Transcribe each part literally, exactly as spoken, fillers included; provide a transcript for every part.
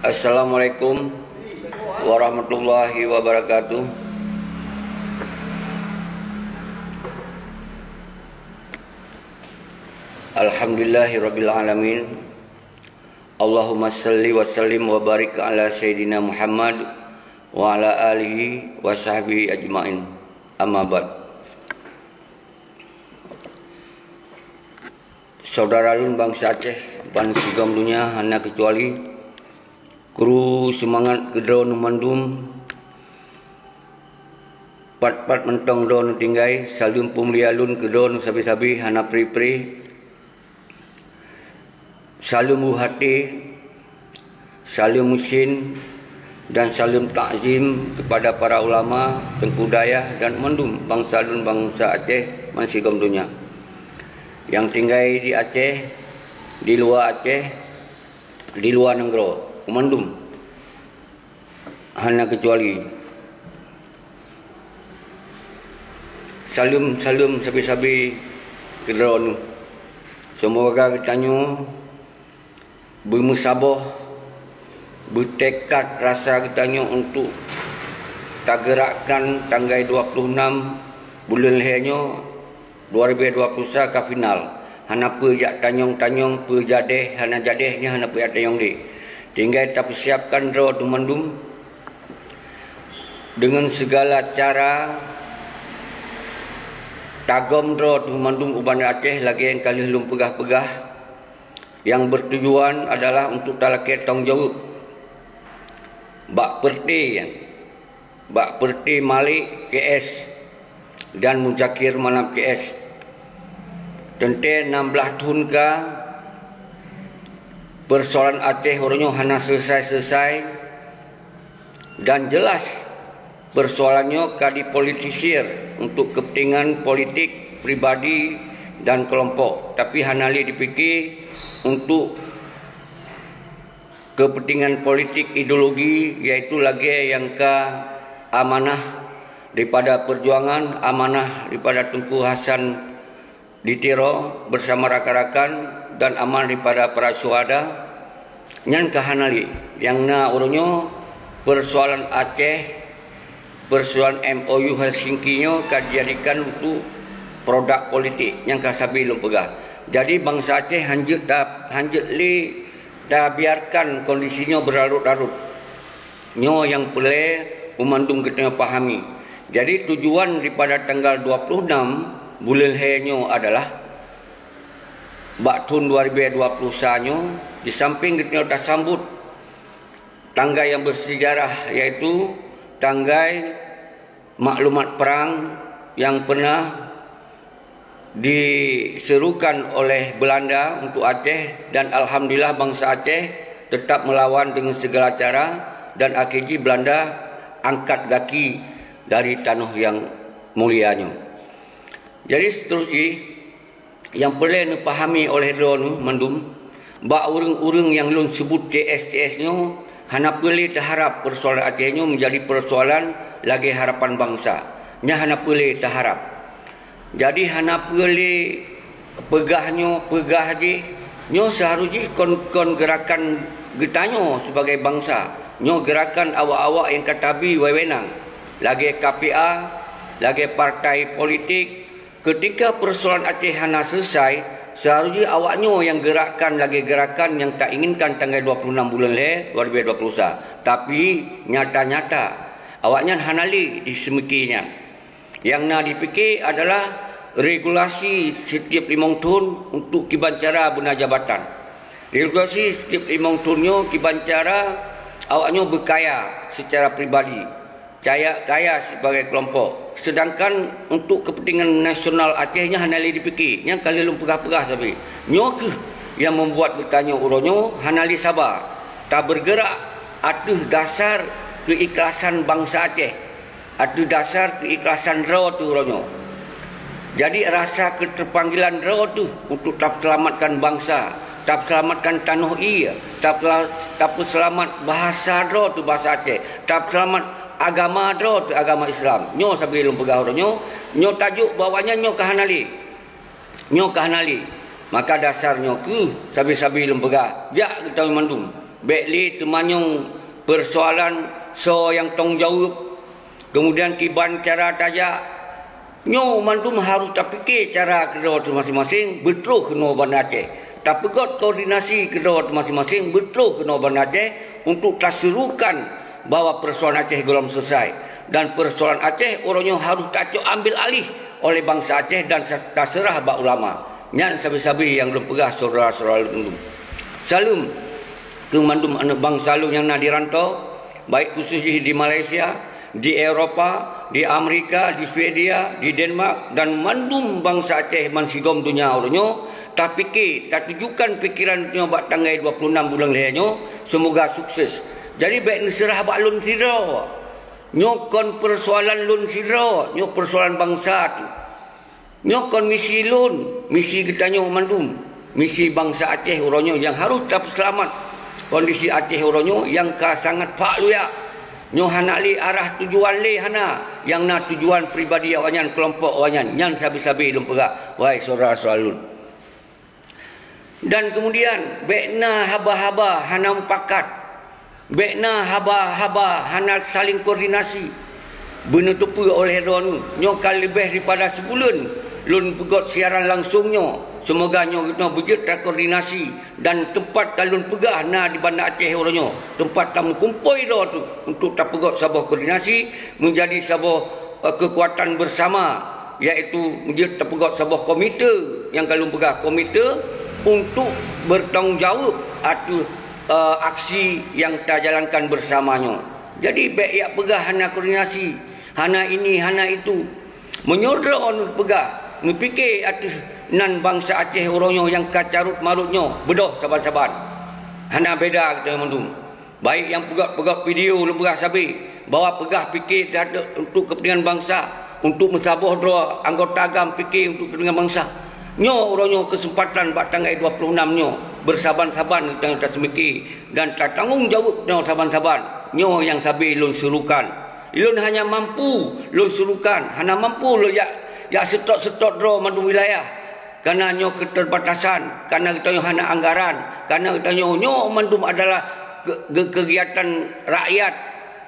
Assalamualaikum warahmatullahi wabarakatuh. Alhamdulillahirabbil alamin. Allahumma salli wa sallim wa barik ala sayyidina Muhammad wa ala alihi wa sahbihi ajmain. Amma ba'd. Saudara lôn bansa Aceh ban sigom donya hana keucuali, kru seumangat keu droeneuh mandum, pat-pat mantong droeneuh tinggai, saleuem peumulia lôn keu droeneuh sabe-sabe hana pri-pri. Saleuem u até, saleuem meusin, dan saleuem takzim kepada para ulama, teungku dayah, dan mandum bansa lôn bansa Aceh ban sigom donya nyang tinggai di Aceh, di luwa Aceh, di luwa nanggroe, mandum hana keucuali. Saleuem-saleuem sabe-sabe keu droeneuh. Seumoga geutanyoe beumeusaboh, beutekad rasa geutanyoe untuk tageurakkan tanggai dua ploh nam buleuen lhèe nyoe dua ribèe dua ploh sa ka final. Hana peue jak tanyong-tanyong, peue jadèh, hana jadèh nyan hana peue jak tanyong lé. Tinggai tapeusiapkan droe teuh mandum deungon sigala cara, tagom droe teuh mandum u Banda Aceh lagèe nyang ka lheueh lôn peugah-peugah, nyang beutujuan adalah untuk talakèe tanggung jaweueb bak peureuté nyan. Bak peureuté Malik C S dan Muzakir Manaf C S. Teuntèe nam blah thôn ka, peusoalan Aceh uroe nyoe hana seuleusoe-seuleusoe, dan jeulaih peusoalan nyoe ka dipolitisir untuk keupeuntengan politik pribadi dan keulompok, tapi hana lé jipike untuk keupeuntengan politik ideologi, yaitu lagèe nyang ka amanah daripada peujuangan, amanah daripada Teungku Hasan di Tiro bersama rakan-rakan, dan amanah daripada para syuhada, nyan ka hana lé. Nyang na uroe nyoe peusoalan Aceh, peusoalan M O U Helsinki nyoe ka dijadikan untuk produk politik nyang ka sabe lôn peugah. Jadi, bansa Aceh hanjeuet ta-, hanjeuet lé tabiarkan kondisi nyoe beularot-larot. Nyoe nyang peureulèe mandum geutanyoe pahami. Jadi, tujuan daripada tanggal dua ploh nam buleuen lhèe nyoe adalah bak thôn dua ribèe dua ploh sa nyoe, di samping geutanyoe tasambot tanggai nyang bersejarah, yaitu tanggai maklumat perang yang pernah diserukan oleh Belanda untuk Aceh, dan alhamdulillah bansa Aceh tetap melawan dengan segala cara, dan akhirnya Belanda angkat gaki dari tanoh yang mulia nyoe. Jadi seterusnya, nyang peureulèe neupahami oleh droeneuh mandum, bak ureueng-ureueng nyang lôn seubut C S C S nyoe, hana peureulèe teuharab peusoalan Aceh nyoe meujadi peusoalan lagèe harapan bansa. Nyan hana peureulèe teuharab. Jadi, hana peureulèe peugah nyoe, peugah jih, nyoe seuharôh jih kon, kon geurakan geutanyoe sibagai bansa. Nyoe geurakan awak-awak nyang ka tabi wewenang, lagèe K P A, lagèe partai politik, Keutika peusoalan Aceh hana seuleusoe, seuharôh jih awak nyoe nyang geurakkan lagèe geurakan nyang tainginkan tanggai dua ploh nam buleuen lhèe dua ribèe dua ploh sa. Tapi, nyata-nyata, awaknyan hana lé di seumiki nyan. Nyang na jipike adalah regulasi setiap limong thôn untuk kiban cara beuna jabatan. Regulasi setiap limong thôn nyoe kiban cara awak nyoe beukaya secara pribadi. Kaya, kaya sibagai keulompok. Seudangkan untuk keupeuntengan nasional Aceh nyan hana lé jipike. Nyan ka lheueh lôn peugah-peugah sabe. Nyoe kheueh nyang meubuet geutanyoe uroe nyoe hana lé saba tabeureugerak ateueh dasar keuikhlasan bansa Aceh, ateueh dasar keuikhlasan droe teuh uroe nyoe. Jadi, rasa keuteupanggilan droe teuh untuk tapeuseulamatkan bansa, tapeuseulamatkan tanoh ie, tapela-, tapeuseulamat bahasa droe teuh bahasa Aceh, tapeuseulamat agama droe teuh agama Islam. Nyoe sabe lôn peugah uroe nyoe, nyoe tajok bak awaknyan nyoe ka hana lé. Nyoe ka hana lé. Maka dasar nyoe kheueh sabe-sabe lôn peugah, jak geutanyoe mandum. Bék lé teumanyong peusoalan soe nyang tanggung jaweueb, keumudian kiban cara tajak. Nyoe mandum harôh tapike cara keudroe teuh maséng-maséng beutroh keunoe Banda Aceh. Tapeugöt koordinasi keudroe teuh maséng-maséng beutroh keunoe Banda Aceh untuk taserukan bahwa peusoalan Aceh gohlom seuleusoe dan peusoalan Aceh uroe nyoe harôh tacok ambil alih oleh bansa Aceh dan sa-, taseurah bak ulama. Nyan sabe-sabe nyang lôn peugah syedara-syedara lôn. Saleuem keu mandum aneuëk bansa lôn nyang na di rantô, baik khusus jih di Malaysia, di Eropa, di Amerika, di Swedia, di Denmark, dan mandum bansa Aceh bansigom donya uroe nyoe, tapike, tatujukan pikeran nyoe bak tanggai dua puluh enam buleuen lhée nyoe, seumoga sukses. Jadi bék neuseurah bak lôn sidroe. Nyoe kon peusoalan lôn sidroe, nyoe peusoalan bansa teuh. Nyoe kon misi lôn, misi geutanyoe mandum, misi bansa Aceh uroe nyoe nyang harôh tapeuseulamat kondisi Aceh uroe nyoe nyang ka sangat phak luyak. Nyoe hana lé arah tujuan lé hana, nyang na tujuan pribadi awaknyan, keulompok awaknyan, nyan sabe-sabe lôn peugah, wahai syedara-syedara lôn. Dan keumudian, bék na haba-haba hana mupakat, bék na haba-haba hana saléng koordinasi. Beuneuteupeu oleh droeneuh, nyoe ka leubeh daripada sibuleuen lôn peugöt siaran langsong nyoe. Seumoga nyoe geutanyoe beujeuet takoordinasi dan teumpat ka lôn peugah na di Banda Aceh uroe nyoe, teumpat tameukumpôi droe teuh untuk tapeugöt saboh koordinasi meujadi saboh, eh, keukuatan beusama, yaitu jeuet tapeugöt saboh komite nyang ka lôn peugah, komite untuk bertanggung jaweueb ateueh, eh, aksi nyang tajalankan beusama nyoe. Jadi, bék jak peugah hana koordinasi, hana ini, hana itu. Meunyoe droeneuh peugah, neupike ateueh nan bansa Aceh uroe nyoe nyang ka carôt-marôt nyoe, beudôh saban-saban. Hana beda geutanyoe mandum. Baik nyang peugöt-peugöt video lôn peugah sabe, bahwa peugah pike teuhadap untuk keupeuntengan bansa, untuk meusaboh droe anggota GAM pike untuk keupeuntengan bansa. Nyoe uroe nyoe keuseumpatan bak tanggai dua puluh enam nyoe, beusaban-saban geutanyoe taseumike dan tatanggong jaweueb nyoe saban-saban. Nyoe nyang sabe lôn surukan. Lôn hanya mampu lôn surukan, hana mampu lôn jak, jak seutôt-seutôt droe mandum wilayah. Kareuna nyoe keuteubatasan, kareuna geutanyoe hana anggaran, kareuna geutanyoe nyoe mandum adalah ke-, ke-, keugiatan rakyat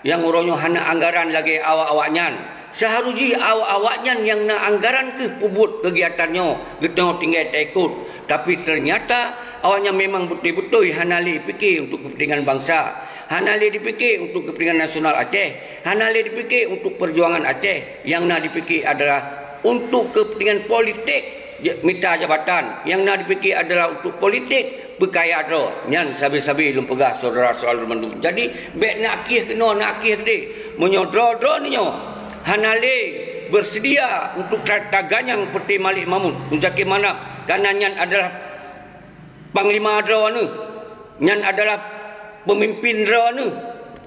nyang uroe nyoe hana anggaran lagée awak-awaknyan. Seuharôh jih awak-awaknyan nyang na anggaran kheueh peubuet keugiatan nyoe, geutanyoe tinggai taikot. Tapi teunyata awaknyan memang beutôi-beutôi hana lé pike untuk keupeuntengan bansa, hana lé dipike untuk keupeuntengan nasional Aceh, hana lé dipike untuk peujuangan Aceh. Nyang na dipike adalah untuk keupeuntengan politik, ja-, mita jabatan. Nyang na dipike adalah untuk politik peukaya droe. Nyan sabe-sabe lôn peugah syedara-syedara lôn mandum. Jadi, bék na akhé keunoe, na akhé keudeh. Meunyoe droe-droe nyoe hana lé beuseudia untuk ta-, taganyang peuté Malik Mahmud, Muzakir Manaf, kareuna nyan adalah panglima droeneuh, nyan adalah peumimpén droeneuh,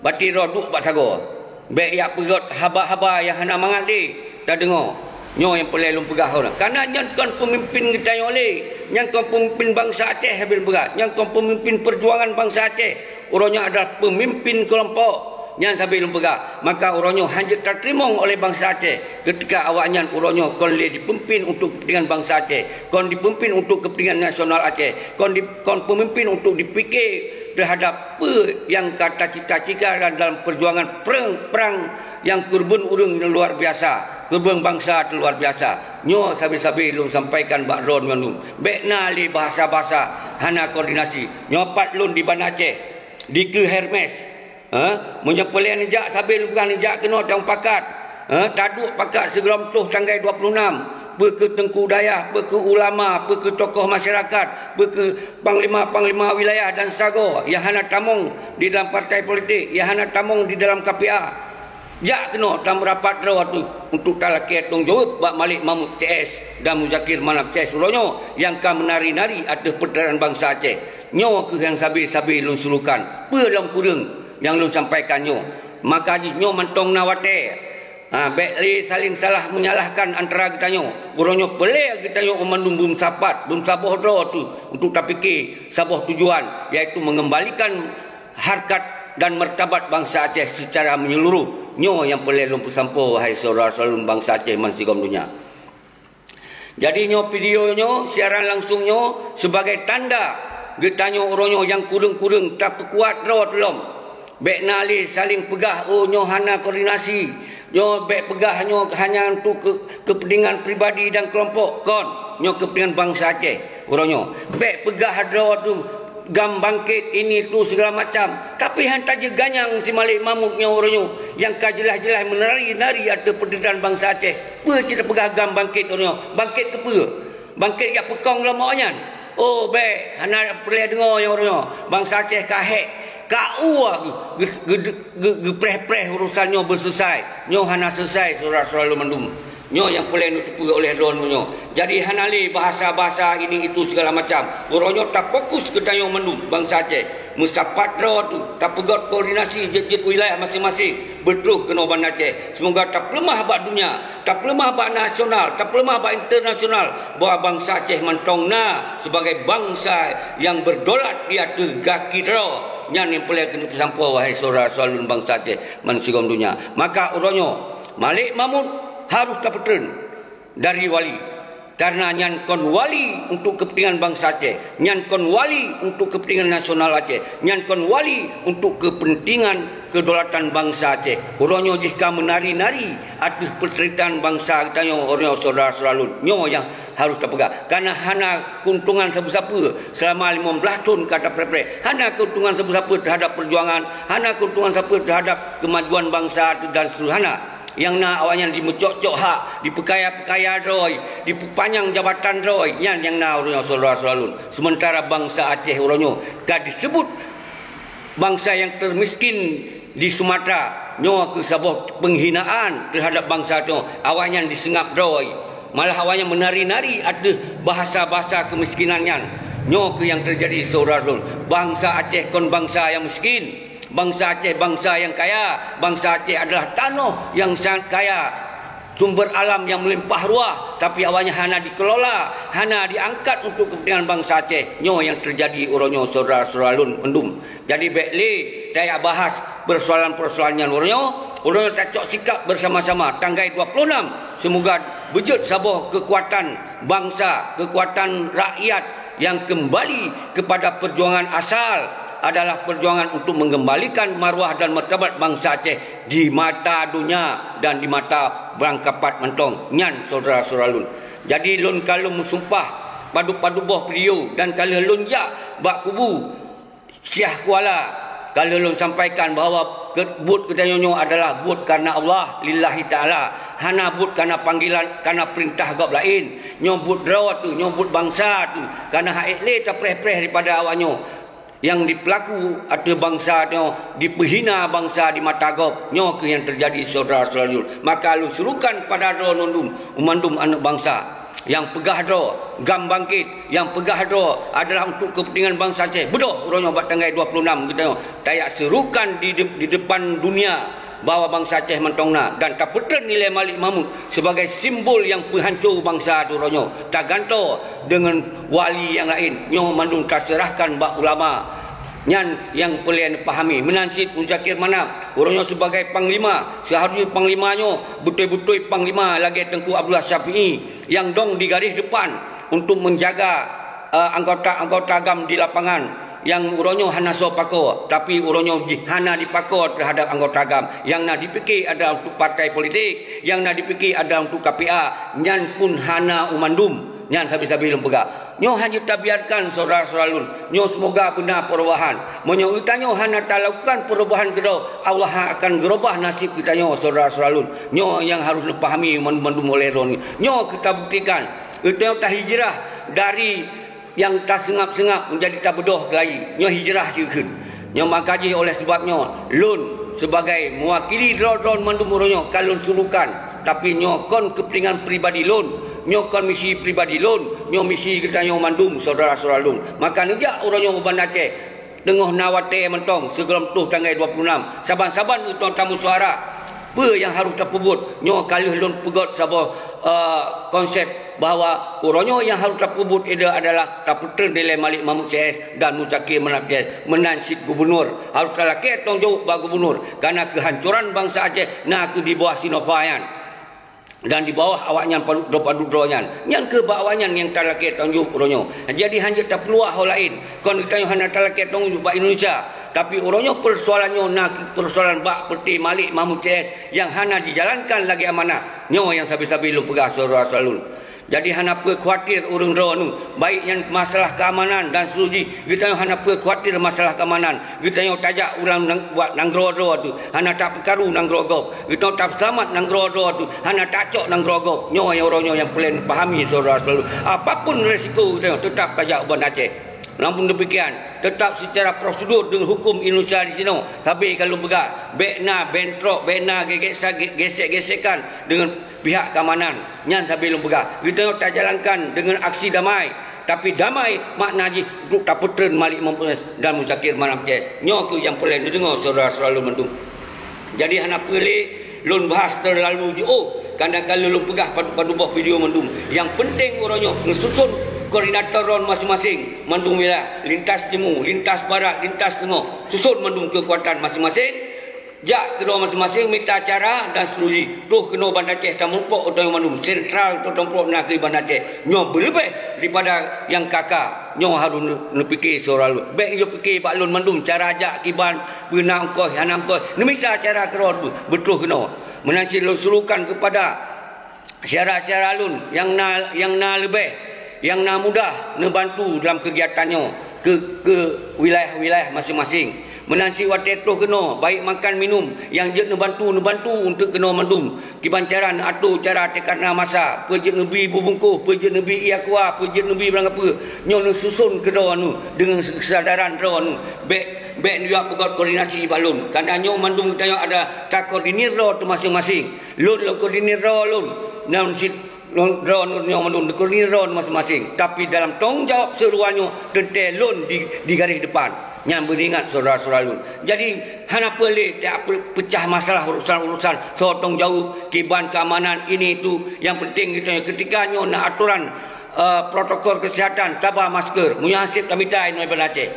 bati droe duek bak sagoe. Bék jak peugöt haba-haba nyang hana mangat lé tadeungoe. Nyoe nyang peureulée lôn peugah uroe nyoe. Kareuna nyan kon peumimpén geutanyoe lé, nyan kon peumimpén bansa Aceh sabe lôn peugah, nyan kon peumimpén peujuangan bansa Aceh. Uroe nyoe adalah peumimpén keulompok. Nyan sabe lôn peugah, maka uroe nyoe hana jeuet tateurimong oleh bansa Aceh, keutika awaknyan uroe nyoe kon lé dipeumimpén untuk keupeuntengan bansa Aceh, kon dipeumimpén untuk keupeuntengan nasional Aceh, kon di-, kon peumimpén untuk dipike teuhadap peue nyang ka tacita-cita dalam peujuangan prang-prang nyang keureubeuen ureuëng luar biasa, keureubeuen bansa luar biasa. Nyoe sabe-sabe lôn sampaikan bak droeneuh mandum. Bék na lé bahasa-bahasa hana koordinasi. Nyoe pat lôn di Banda Aceh, dikeue Hermes. Ha? Meunyoe peureulée neujak sabe lôn peugah neujak keunoe tameupakat. Ha? Taduek pakat sigohlom troh tanggai dua puluh enam. Peu kheueh teungku dayah, peu kheueh ulama, peu kheueh tokoh masyarakat, peu kheueh panglima-panglima wilayah dan sagoe nyang hana tamong di dalam partai politik, nyang hana tamong di dalam K P A. Jak keunoe tameurapat droe teuh untuk talakée tanggong jaweueb bak Malik Mahmud C S dan Muzakir Manaf C S uroe nyoe nyang ka meunari-nari ateueh peutren bansa Aceh. Nyoe kheueh nyang sabe-sabe lôn surukan. Peue lom kureueng nyang lôn sampaikan nyoe. Maka jih nyoe mantong na watée. Ha, bék lé saléng salah meunyalahkan antara geutanyoe. Uroe nyoe peureulée geutanyoe mandum beumeusapat, beumeusaboh droe teuh untuk tapike saboh tujuan, yaitu meungeumbalikan harkat dan martabat bansa Aceh seucara meunyeuluruh. Nyoe nyang peureulée lôn peusampoe, wahai syedara-syedara lôn bansa Aceh bansigom donya. Jadi nyoe video nyoe, siaran langsung nyoe, sebagai tanda Geutanyoe uroe nyoe nyang kureueng-kureueng tapeukuat droe tulom. Bék na lé saléng peugah, "Oh, nyoe hana koordinasi. Nyoe bék peugah nyoe hanya untuk ke-, kepentingan pribadi dan kelompok." Kon, nyoe kepentingan bansa Aceh uroe nyoe. Bék peugah droe tu GAM bangkit, ini tu segala macam. Tapi han tajeuet ganyang si Malik Mahmud nyoe uroe nyoe nyang ka jeulaih-jeulaih meunari-nari ateueh peunderitaan bansa Aceh. Peue cit tapeugah GAM bangkit uroe nyoe? Bangkit keu peue? Bangkét jak peukong lom awaknyan. Oh, bék, hana peureulée deungoe nyang uroe nyoe. Bansa Aceh ka hék, ka u geu-, geu-, geu-, geu-, geupreh-preh urosan nyoe beuseusai. Nyoe hana seusai, syedara-syedara lôn mandum. Nyoe nyang peureulée neuteupeue oleh droeneuh nyoe. Jadi hana lé bahasa-bahasa ini itu segala macam. Uroe nyoe tafokus geutanyoe mandum bansa Aceh. Meusapat droe tu, tapeugét koordinasi jeuet-jeuet wilayah maséng-maséng, beutroh keunoe Banda Aceh. Seumoga tapeuleumah bak dunia, tapeuleumah bak nasional, tapeuleumah bak internasional, bahwa bansa Aceh mantong na sebagai bansa nyang beudaulat di ateueh gaki droe. Nyan nyang peureulée keuneuk peusampoe, wahai syedara-syedara lôn bansa Aceh, bansigom dunia. Maka uroe nyoe, Malik Mahmud harôh tapeutreun dari wali. Karena nyan kon wali untuk kepentingan bansa Aceh, nyan kon wali untuk kepentingan nasional Aceh, nyan kon wali untuk kepentingan kedaulatan bansa Aceh. Uroe nyoe jih ka meunari-nari ateueh peunderitaan bansa geutanyoe, uroe nyoe syedara-syedara lôn. Nyoe nyang harôh tapeugah. Karena hana keuntungan sapeue-sapeue selama limong blaih thon ka tapreh-preh. Hana keuntungan sapeue-sapeue terhadap perjuangan, hana keuntungan sapeue terhadap kemajuan bansa dan seterusnya. Nyang na awaknyan dimeucok-cok hak, dipeukaya-peukaya droe, dipeupanyang jabatan droe, nyan nyang na uroe nyoe syedara-syedara lôn. Sementara bansa Aceh uroe nyoe ka diseubut bansa nyang termiskin di Sumatera, nyoe keuh saboh penghinaan terhadap bansa nyoe. Awaknyan diseungab droe, malah awaknyan meunari-nari ateueh bahasa-bahasa kemiskinan nyan. Nyoe keuh nyang teujadi syedara lôn. Bansa Aceh kon bansa nyang miskin. Bansa Aceh bansa nyang kaya, bansa Aceh adalah tanoh nyang sangat kaya, sumber alam nyang meulimpah ruah, tapi awaknyan hana dikelola, hana diangkat untuk kepentingan bansa Aceh. Nyoe nyang teujadi uroe nyoe syedara-syedara lôn mandum. Jadi bék lé tajak bahas persoalan-persoalan nyan uroe nyoe. Uroe nyoe tacok sikap bersama-sama tanggai dua puluh enam. Seumoga beujeuet saboh keukuatan bansa, keukuatan rakyat nyang keumbali keupada peujuangan asal, adalah peujuangan untuk meungeumbalikan marwah dan martabat bansa Aceh di mata donya dan di mata barangkapat mantong. Nyan syedara-syedara lôn. Jadi lôn ka lôn meusumpah padub-padub boh video dan ka lheueh lôn jak bak kubu Syiah Kuala, ka lheueh lôn sampaikan bahwa ke-, buet geutanyoe nyoe adalah buet karena Allah, lillahi ta'ala. Hana buet karena panggilan, karena peurintah gob laén. Nyoe buet droe teuh, nyoe buet bansa teuh. Karena han ék lé tapreh-preh daripada awak nyoe nyang dipeulaku ateueh bansa nyoe, dipeuhina bansa di mata gob. Nyoe keuh nyang teujadi syedara-syedara lôn. Maka lôn serukan pada droe nondum, mandum aneuk bansa. Nyang peugah droe GAM bangkit, nyang peugah droe adalah untuk kepentingan bansa Aceh. Beudôh uroe nyoe bak tanggai dua puluh enam geutanyoe tajak serukan di de-, di depan dunia bahwa bansa Aceh mantong na dan tapeutreun nilai Malik Mahmud sebagai simbol nyang peuhanco bansa uroe nyoe. Tagantoe deungon wali nyang laén, nyoe mandum taseurahkan bak ulama. Nyan nyang peureulée neupahami. Meunan cit Muzakir Manaf, uroe nyoe sibagai panglima, seuharusnya panglima nyoe beutôi-beutôi panglima lagée Teungku Abdullah Syafi'i nyang dong di garéh depan untuk menjaga, eh, anggota-anggota GAM di lapangan nyang uroe nyoe hana soe pakoe, tapi uroe nyoe jih hana dipakoe terhadap anggota GAM. Nyang na dipike adalah untuk partai politik, nyang na dipike adalah untuk K P A, nyan pun hana u mandum. Nyan sabe-sabe lôn peugah. Nyoe hana tabiarkan syedara-syedara lôn. Nyoe seumoga beuna perubahan. Meunyoe geutanyoe hana talakukan perubahan keudroe, Allah akan geurubah nasib geutanyoe syedara-syedara lôn. Nyoe nyang harôh neupahami mandum-mandum oleh droeneuh. Nyoe keuh tabuktikan, geutanyoe tahijrah dari nyang taseungab-seungab meunjadi tabeudôh keulayi. Nyoe hijrah jikheun. Nyoe maka jih oleh sabab nyoe, lôn sibagai meuwakili droe-droe mandum uroe nyoe ka lôn surukan, tapi nyoe kon keupeuntengan pribadi lôn, nyoe kon misi pribadi lôn, nyoe misi geutanyoe mandum syedara-syedara lôn. Maka neujak uroe nyoe u Banda Aceh, teungoh na watée mantong sigohlom troh tanggai dua puluh enam, saban-saban geutanyoe tamusyawara. Peue nyang harôh tapeubuet? Nyoe ka lheueh lôn peugét saboh, eh, konsep bahwa uroe nyoe nyang harôh tapeubuet adalah tapeutreun dilée Malik Mahmud C S dan Muzakir Manaf C S, meunan cit gubunur. Harôh talakée tanggung jaweueb bak gubunur karena keuhancoran bansa Aceh na keuh di bawah Sinova nyan. Dan di bawah awaknyan padub droe, padub droe nyan. Nyan keuh bak awaknyan nyang talakée tanggong jaweueb uroe nyoe. Jadi, hanjeuet tapeuluah ho laén. Kon geutanyoe hana talakée tanggong jaweueb bak Indonesia. Tapi uroe nyoe peusoalan nyoe na keuh peusoalan bak peuté Malik Mahmud C S nyang hana jijalankan lagée amanah. Nyoe nyang sabe-sabe lôn peugah, syedara-syedara lôn. Jadi, hana peue khawatir ureuëng droeneuh, baik nyan masalah keamanan dan seterusnya. Geutanyoe hana peue khawatir masalah keamanan. Geutanyoe tajak u lam nang-, bak nanggroe droe teuh, hana tapeukaru nanggroe gob. Geutanyoe tapeuselamat nanggroe droe teuh, hana tacok nanggroe gob. Nyoe nyang uroe nyoe nyang peureulée neupahami, syedara-syedara lôn. Apapun resiko geutanyoe, teutap tajak u Banda Aceh. Namun demikian, teutap secara prosedur deungon huköm Indonesia di sinoe. Sabe ka lôn peugah, bék na bentrok, bék na gege-, sa-, ge-, gesek-gesekan deungon pihak keamanan. Nyan sabe lôn peugah. Geutanyoe tajalankan deungon aksi damai. Tapi damai makna jih untuk tapeutreun Malik Mahmud dan Muzakir Manaf C S. Nyoe keuh nyang peureulée neudeungoe syedara-syedara lôn mandum. Jadi, hana peue lé lôn bahas teulalu jiôh, kadang ka lôn peugah padub-padub boh video mandum. Nyang peunteng uroe nyoe neususun koordinator droen maséng-maséng, mandum wilayah, lintas timu, lintas barat, lintas teungoh, susun mandum keukuatan maséng-maséng. Jak keudroe maséng-maséng mita cara dan seterusnya. Troh keunoe Banda Aceh tameurumpok u tanyoe mandum, sentral troh tameurumpok nakeuh Banda Aceh. Nyoe beuleubeh daripada nyang ka-ka. Nyoe harôh neu-, neupiké syedara lôn. Bék neujok piké bak lôn mandum cara jak kiban, peue na ongkoh, hana ongkoh. Neumita cara keudroe beu-, beutroh keunoe. Meunan cit lôn serukan keupada syedara-syedara lôn nyang na, nyang na leubeh, nyang na mudah neubantu dalam keugiatan nyoe keu, keu wilayah-wilayah maséng-maséng. Meunan cit watée troh keunoe, baik makan minum nyang jeuet neubantu, neubantu untuk keunoe mandum. Kiban cara neuatoe cara teuka na masa, peue jeuet neubi bubungkôh, peue jeuet neubi ié aqua, peue jeuet neubi barang peue. Nyoe neususon keudroe neuh deungon keusadaran droe neuh. Bék, bék neujak peugét koordinasi bak lôn. Karena nyoe mandum geutanyoe ada takoordinir droe teuh maséng-maséng. Lôn, lôn koordinir droe lôn, nyan cit lôn, droe lôn nyoe mandum neukoordinir droe maséng-maséng. Tapi dalam tanggong jaweueb seureuwa nyoe teuntée lôn di, di garéh depan. Nyan beuingat syedara-syedara lôn. Jadi, hana peue lé tapeucah masalah urusan-urusan soe tanggong jaweueb, kiban keamanan, ini itu. Nyang penting geutanyoe ketika nyoe na aturan, eh, protokol kesehatan, taba masker. Meunyoe haseb tamita inoe Banda Aceh.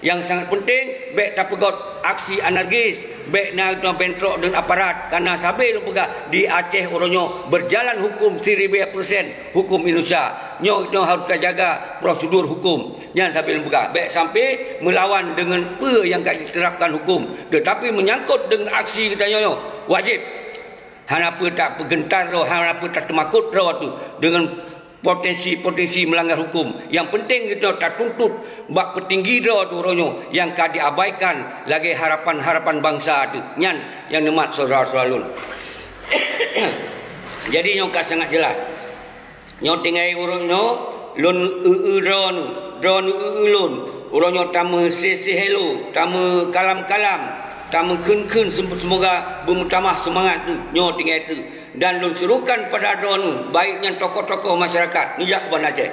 Nyang sangat penting, bék tapeugét aksi anarkis, bék na bentrok deungon aparat, karena sabe lôn peugah, di Aceh uroe nyoe beujalan huköm siribèe persen huköm Indonesia. Nyoe, nyoe harôh tajaga prosedur huköm. Nyan sabe lôn peugah, bék sampai meulawan deungon peue nyang ka jiterapkan huköm, teutapi meunyangkot deungon aksi geutanyoe nyoe, wajéb. Hana peue tapeugeuntar droe, hana peue tateumakot droe teuh deungon potensi-potensi meulanggar huköm. Nyang penting geutanyoe tatuntut bak peutinggi droe teuh uroe nyoe nyang ka diabaikan lagée harapan-harapan bansa teuh. Nyan nyang neumat syedara-syedara lôn. Jadi nyoe ka sangat jelas. Nyoe tinggai uroe nyoe lôn eu-eu droeneuh, droeneuh eu-eu lôn. Uroe nyoe tameuséh-séh hello, tameukalam-kalam, tameukheun-kheun, sem-, seumoga beumeutamah seumangat nyoe tinggai teuh. Dan lôn serukan pada droeneuh, baik nyan tokoh-tokoh masyarakat, neujak u Banda Aceh.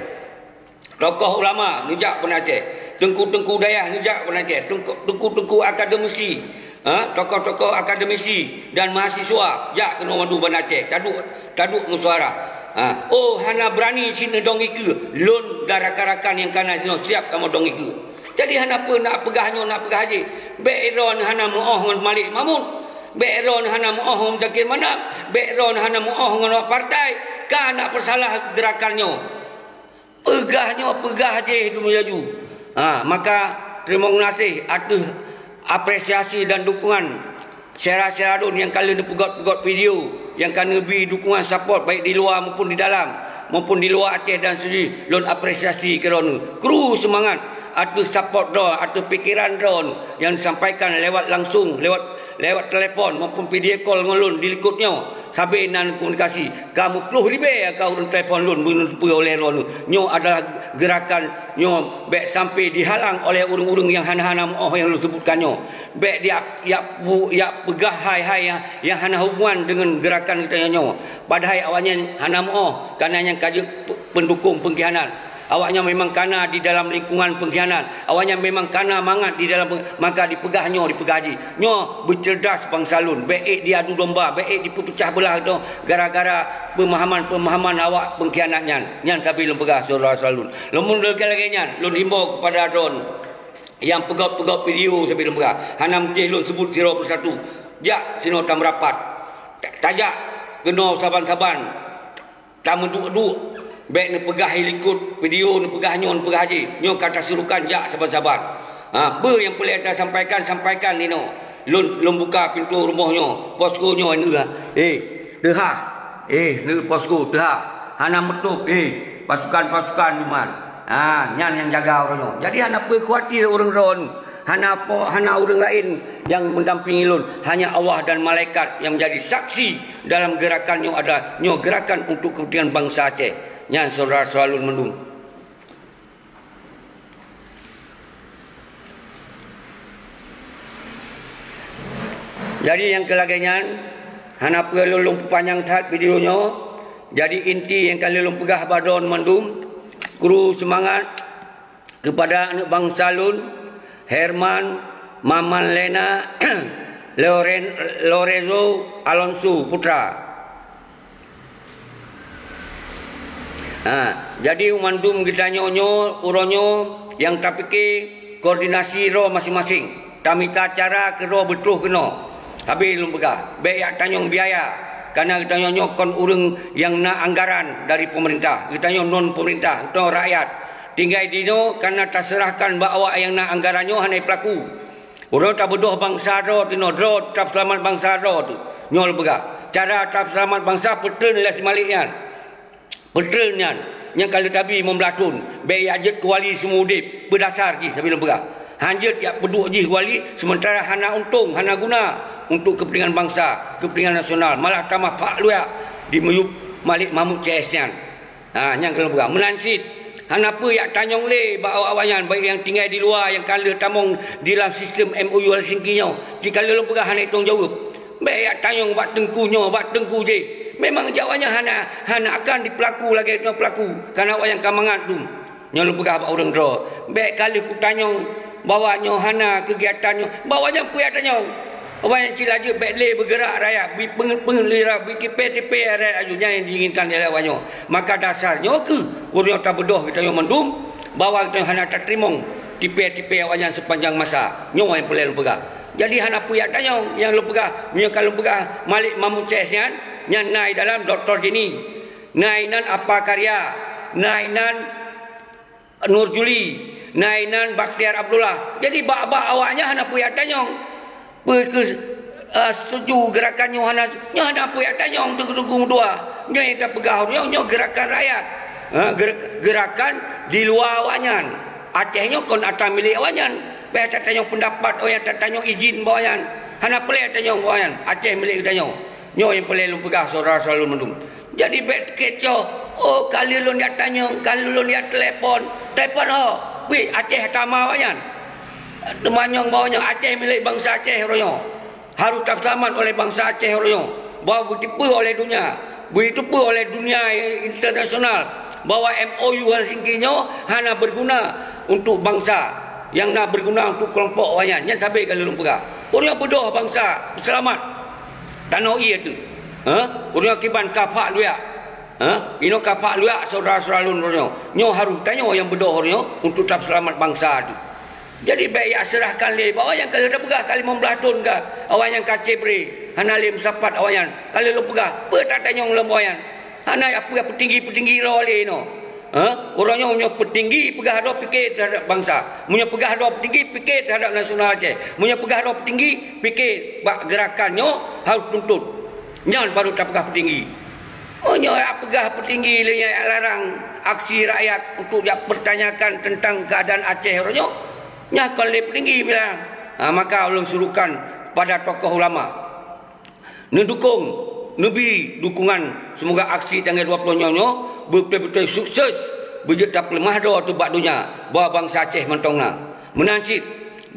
Tokoh ulama, neujak u Banda Aceh. Teungku-teungku dayah, neujak u Banda Aceh. Teungku-, teungku-teungku akademisi, ha, tokoh-tokoh akademisi dan mahasiswa, jak keunoe mandum Banda Aceh. Taduek, taduek meusyuara. Ha, oh, hana beurani cit neudong ikeue. Lôn dan rakan-rakan nyang ka na sinoe siap kamoe dong ikeue. Jadi hana peue nak peugah nyoe, nak peugah jih. Bék droeneuh hana meu'oh ngon Malik Mahmud. Bék droeneuh hana meu'oh ngon Muzakir Manaf. Bék droeneuh hana meu'oh ngon awak partai. Ka nak peusalah geurakan nyoe. Peugah nyoe, peugah jih dum laju. Ha, maka teurimong geunaséh ateueh apresiasi dan dukungan syedara-syedara lôn nyang ka lheueh neupeugét-peugét video, nyang ka neubi dukungan support baik di luwa maupun di dalam, maupun di luwa Aceh dan seudeh, lôn apresiasi keu droeneuh. Kru seumangat ateueh support droe, ateueh pikeran droe nyang disampaikan lewat langsung, lewat, lewat telepon maupun video call ngon lôn di likot nyoe. Sabe na komunikasi, ka meuploh ribèe ka ureuëng telepon lôn, beuneuteupeu oleh droeneuh. Nyoe adalah geurakan nyoe bék sampai dihalang oleh ureuëng-ureuëng nyang hana-hana meu'oh nyang lôn seubutkan nyoe. Bék jak, jak bu-, jak peugah hai-hai nyang, nyang hana hubungan deungon geurakan geutanyoe nyoe. Padahai awaknyan hana meu'oh, kana nyang ka jeuet pe-, peundukong peungkhianat. Awaknyan memang kana di dalam lingkungan peungkhianat. Awaknyan memang kana mangat di dalam peng-, maka dipeugah nyoe, dipeugah jih. Nyoe beuceurdas bansa lôn. Bék ék diadu domba, bék ék dipeupeucah beulah droe gara-gara peumahaman-peumahaman awak peungkhianat nyan. Nyan sabe lôn peugah syedara-syedara lôn. Lôn mun lagée nyan, lôn himbau keupada droeneuh nyang peugét-peugét video sabe lôn peugah. Hana meusti lôn seubut sidroe persatu. Jak sinoe tameurapat. Ta-, tajak Keunoe saban-saban tameuduek-duek, bék neupeugah i likot video, neupeugah nyoe, neupeugah jih. Nyoe ka tasurukan jak saban-saban. Ha, peue nyang peureulée tasampaikan, sampaikan inoe. Lôn, lôn buka pintoe rumoh nyoe, posko nyoe neuh. Eh, teuhah. Eh, neuh posko, teuhah. Hana meutôb, eh, pasukan-pasukan iman. Ha, nyan nyang jaga uroe nyoe. Jadi hana peue khawatir ureuëng droe. Hana po-, hana ureuëng laén nyang mendampingi lôn, hanya Allah dan malaikat yang menjadi saksi dalam gerakan nyoe adalah nyoe gerakan untuk kepentingan bangsa Aceh. Nyan syedara-syedara lôn mandum. Jadi nyang keu lagée nyan, hana peue lôn, lôn peupanyang that video nyoe. Jadi inti nyang ka lôn peugah bak droe mandum, kru seumangat, kepada aneuk bansa lôn, Herman, Maman Lena, Loren-, Lorenzo Alonso Putra. Ha, jadi mandum geutanyoe nyoe, uroe nyoe nyang tapike koordinasi droe maséng-maséng. Tamita cara keudroe beutroh keunoe. Habéh lôn peugah, bék yak tanyong biaya, kareuna geutanyoe nyoe kon ureuëng nyang na anggaran dari peumeurintah. Geutanyoe non peumeurintah, geutanyoe rakyat. Tinggai dinoe kareuna taseurahkan bak awak nyang na anggaran nyoe hana peulaku. Uroe tabeudôh bansa droe teunoe, droe tapeuseulamat bansa droe teuh. Nyoe lôn peugah, cara tapeuseulamat bansa peutreun lé si Malik nyan. Peutreun nyan, nyang ka lheueh tabi limong blaih thon, bék yak jeuet keu wali seumeu udeb, peudasar jih sabe lôn peugah. Han jeuet yak peuduek jih wali, seumeuntara hana untông, hana guna untuk keupeuntengan bansa, keupeuntengan nasional, malah tamah phak luyak di miyueb Malik Mahmud C S nyan. Ha, nyang ka lôn peugah. Meunan cit, hana peue yak tanyong lé bak awak-awak nyan, baik nyang tinggai di luwa nyang ka lheueh tamong di lam sistem M O U Helsinki nyoe. Cit ka lheueh lôn peugah hana itong jaweueb. Bék yak tanyong bak teungku nyoe, bak teungku jéh. Memang jak awak nyan hana, hana akan dipeulaku lagée nyoe peulaku, kareuna awak nyan ka mangat dum. Nyoe lôn peugah bak ureuëng droe, bék ka lheueh kutanyong bahwa nyoe hana keugiatan nyoe, bahwa nyan peue yak tanyong. Awak nyan cit laju bék lé beugeurak rakyat, bri peungét-peungét lé rakyat, bri tipée-tipée rakyat laju, nyan nyang diinginkan lé awak nyoe. Maka dasar nyoe kheueh ureuëng nyoe tabeudôh geutanyoe mandum, bahwa geutanyoe hana tateurimong tipée-tipée awak nyan seupanjang masa. Nyoe nyang peureulée lôn peugah. Jadi hana peue yak tanyong nyang lôn peugah, meunyoe ka lôn peugah Malik Mahmud C S nyan, nyan na i dalam Doktor Jenny, na inan Apa Karya, na inan Nur Juli, na inan Bakhtiar Abdullah. Jadi bak-bak awak nyan hana peue yak tanyong. Peue keu, eh, setuju gerakan nyoe hana, nyoe hana peue yak tanyong teungku-teungku meutuah. Nyoe nyang tapeugah nyoe, nyoe gerakan rakyat. Ha, ger-, gerakan di luwa awak nyan. Aceh nyoe kon atra milék awak nyan. Bék tatanyong peundapat awak nyan, tatanyong izin bak awak nyan. Hana peureulée tanyong bak awak nyan. Aceh milék geutanyoe. Nyoe nyang peureulée lôn peugah syedara-syedara lôn mandum. Jadi bék teukecoh, "Oh, ka lheueh lôn jak tanyong, ka lheueh lôn jak telepon." Telepon ho, wih, Aceh tama awak nyan. Teumanyong bak awak nyan, Aceh milék bansa Aceh uroe nyoe. Harôh tapeuseulamat oleh bansa Aceh uroe nyoe. Bahwa beuteupeue oleh donya, beuteupeue oleh dunia internasional bahwa M O U Helsinki nyoe hana beuguna untuk bansa, nyang na beuguna untuk keulompok awak nyan. Nyan sabe ka lôn peugah. Ureuëng beudôh bansa, peuseulamat. Tanoh ié teuh. Ha? Ureuëng kiban ka phak luyak. Ha? Inoe ka phak luyak syedara-syedara lôn uroe nyoe. Nyoe harôh tanyoe nyang beudôh uroe nyoe untuk tapeuseulamat bansa teuh. Jadi bék yak seurahkan lé bak awak nyan ka lheueh tapeugah ka limong blaih thon ka. Awak nyan ka cebre. Hana lé meusapat awak nyan. Ka lheueh lôn peugah, peue tatanyong lom awak nyan. Hana yak peue peutinggi-peutinggi droe lé inoe. Ha? Uroe nyoe meunyoe peutinggi peugah droe pike teuhadap bansa. Meunyoe peugah droe peutinggi pike teuhadap nasional Aceh. Meunyoe peugah droe peutinggi pike bak gerakan nyoe harôh tuntut. Nyan baru tapeugah peutinggi. Meunyoe yak peugah peutinggi lé nyan yak larang aksi rakyat untuk jak peutanyakan teuntang keuadaan Aceh uroe nyoe, nyan kon lé peutinggi bilang. Ha, maka ulôn suruhkan pada tokoh ulama. Neudukong, neubi dukungan, seumoga aksi tanggai dua ploh nyoe nyoe beutôi-beutôi sukses, beujeuet tapeuleumah droe teuh bak donya bahwa bansa Aceh mantong na. Meunan cit,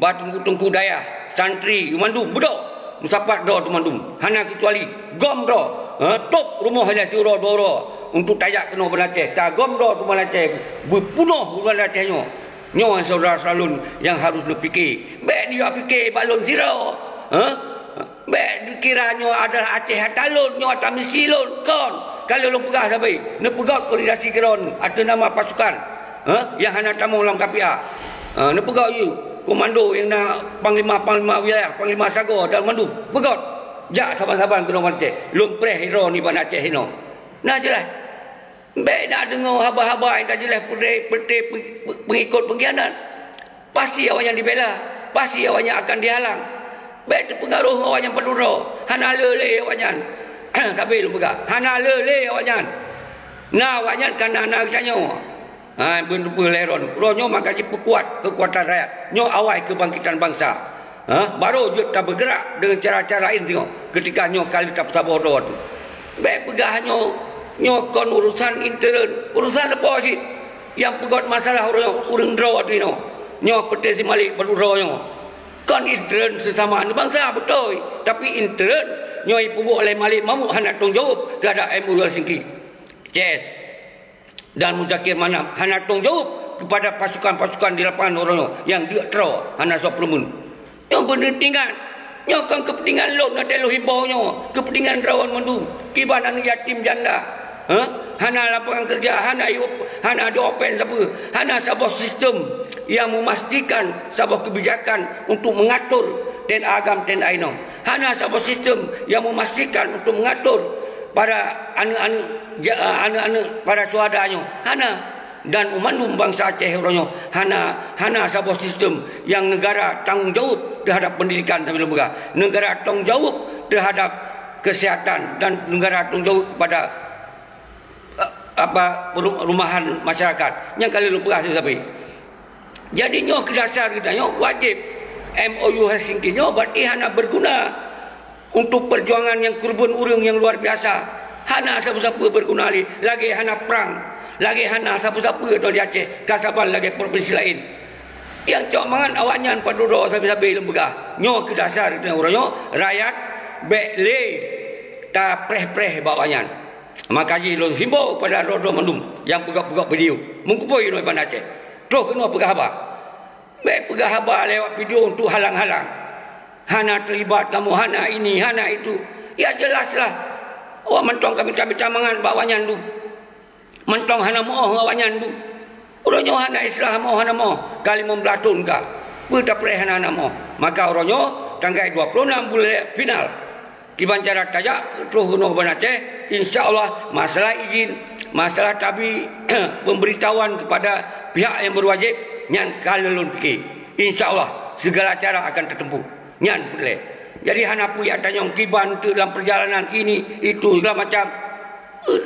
bak teungku-teungku dayah, santri, mandum beudôh, meusapat droe teuh mandum, hana keucuali, gom droe, ha, tôb rumoh ilée siuroe dua uroe untuk tajak keunoe Banda Aceh, tagom droe teuh Banda Aceh, beupeunoh Banda Aceh nyoe. Nyoe syedara-syedara lôn nyang harôh neupike. Bék neujak pike bak lôn sidroe. Ha? Bék neukira nyoe adalah Aceh atra lôn, nyoe atra misi lôn. Kon. Ka lheueh lôn peugah sabe, neupeugét koordinasi keudroe ateueh nama pasukan. Ha? Nyang hana tamong lam K P A. Ha, neupeugét yue komando nyang na panglima-panglima wilayah, panglima sagoe dan mandum. Peugét. Jak saban-saban keunoe Aceh. Lôn preh droeneuh ban Aceh inoe. Nah, jeulaih. Bék na deungoe haba-haba nyang ka jeulaih peureté, peureté pengikot pengkhianat. Pasti awaknyan dibela, pasti awaknyan akan dihalang. Bék teupeungaroh awaknyan padum droe. Hana le lé awaknyan. Sabe lôn peugah, hana le lé awaknyan. Na awaknyan ka na, na geutanyoe. Ha, beuneupeue lé droeneuh. Droeneuh maka jipeukuat keukuatan rakyat. Nyoe awai keubangkitan bansa. Ha, baru jeuet tabeugerak deungon cara-cara laén singoh, keutika nyoe ka lheueh tapeusaboh droe teuh. Bék peugah nyoe, nyoe kon urusan intern, urusan leupah cit. Nyang peugöt masalah ureuëng, ureuëng droe teuh inoe. Nyoe peuté si Malik padum droe nyoe. Kon intern seusama aneuk bansa, beutôi. Tapi intern nyoe ipeubuet oleh Malik Mahmud hana tanggung jaweueb teuhadap M O U Helsinki. C S. Dan Muzakir Manaf hana tanggung jaweueb keupada pasukan-pasukan di lapangan uroe nyoe nyang deuk troe hana soe peureumeun. Nyoe beuneutingan. Nyoe kon keupeuntingan lôn, watée lôn himbau nyoe, keupeuntingan droe mandum. Kiban aneuk yatim janda, heh? Hana lapangan keureuja, hana yub, hana dopen sapeue, hana saboh sistem nyang meumastikan saboh keubijakan untuk meungatur T N A agam, T N A inong. Hana saboh sistem nyang meumastikan untuk meungatur para aneuk-aneuk ja-, aneuk-aneuk para syuhada nyoe. Hana. Dan u mandum bansa Aceh uroe nyoe hana, hana saboh sistem nyang neugara tanggong jaweueb teuhadap peundidikan, sambil lôn peugah. Neugara tanggong jaweueb teuhadap keusihatan dan neugara tanggong jaweueb kepada, eh, apa, peru-, perumahan masyarakat. Nyang ka lheueh lôn peugah sabe-sabe. Jadi nyoe keu dasar geutanyoe wajéb M O U Helsinki nyoe berarti hana beuguna. Untuk peujuangan nyang keureubeuen ureuëng nyang luar biasa, hana sapeue-sapeue beuguna lé, lagée hana prang, lagée hana sapeue-sapeue droe di Aceh, ka saban lagée provinsi laén. Nyang cok mangat awaknyan padum droe sabe-sabe lôn peugah. Nyoe keu dasar uroe nyoe, rakyat bék lé tapreh-preh bak awaknyan. Maka jih lôn himbau keupada droe-droe mandum nyang peugah-peugah video, meukeupôi inoe Banda Aceh, troh keunoe peugah haba. Bék peugah haba lewat video untuk halang-halang. Hana teulibat kamoe, hana ini, hana itu. Ya, jelaslah. Awak mantong ka mita-mita mangat bak awaknyan tu. Mantong hana meuoh awaknyan tu. Uroe nyoe hana istilah moh, hana moh. Ka limong blaih thon ka. Peue tapreh hana, hana moh. Maka uroe nyoe tanggai dua puluh enam buleuen final. Kiban cara tajak troh keunoe Banda Aceh, insya Allah masalah izin, masalah tabi pemberitahuan kepada pihak yang berwajib nyan ka lheueh lôn pike. Insya Allah segala cara akan tatempuh. Nyan peureulée. Jadi hana peue jak tanyong kiban teuk lam perjalanan ini, itu, segala macam.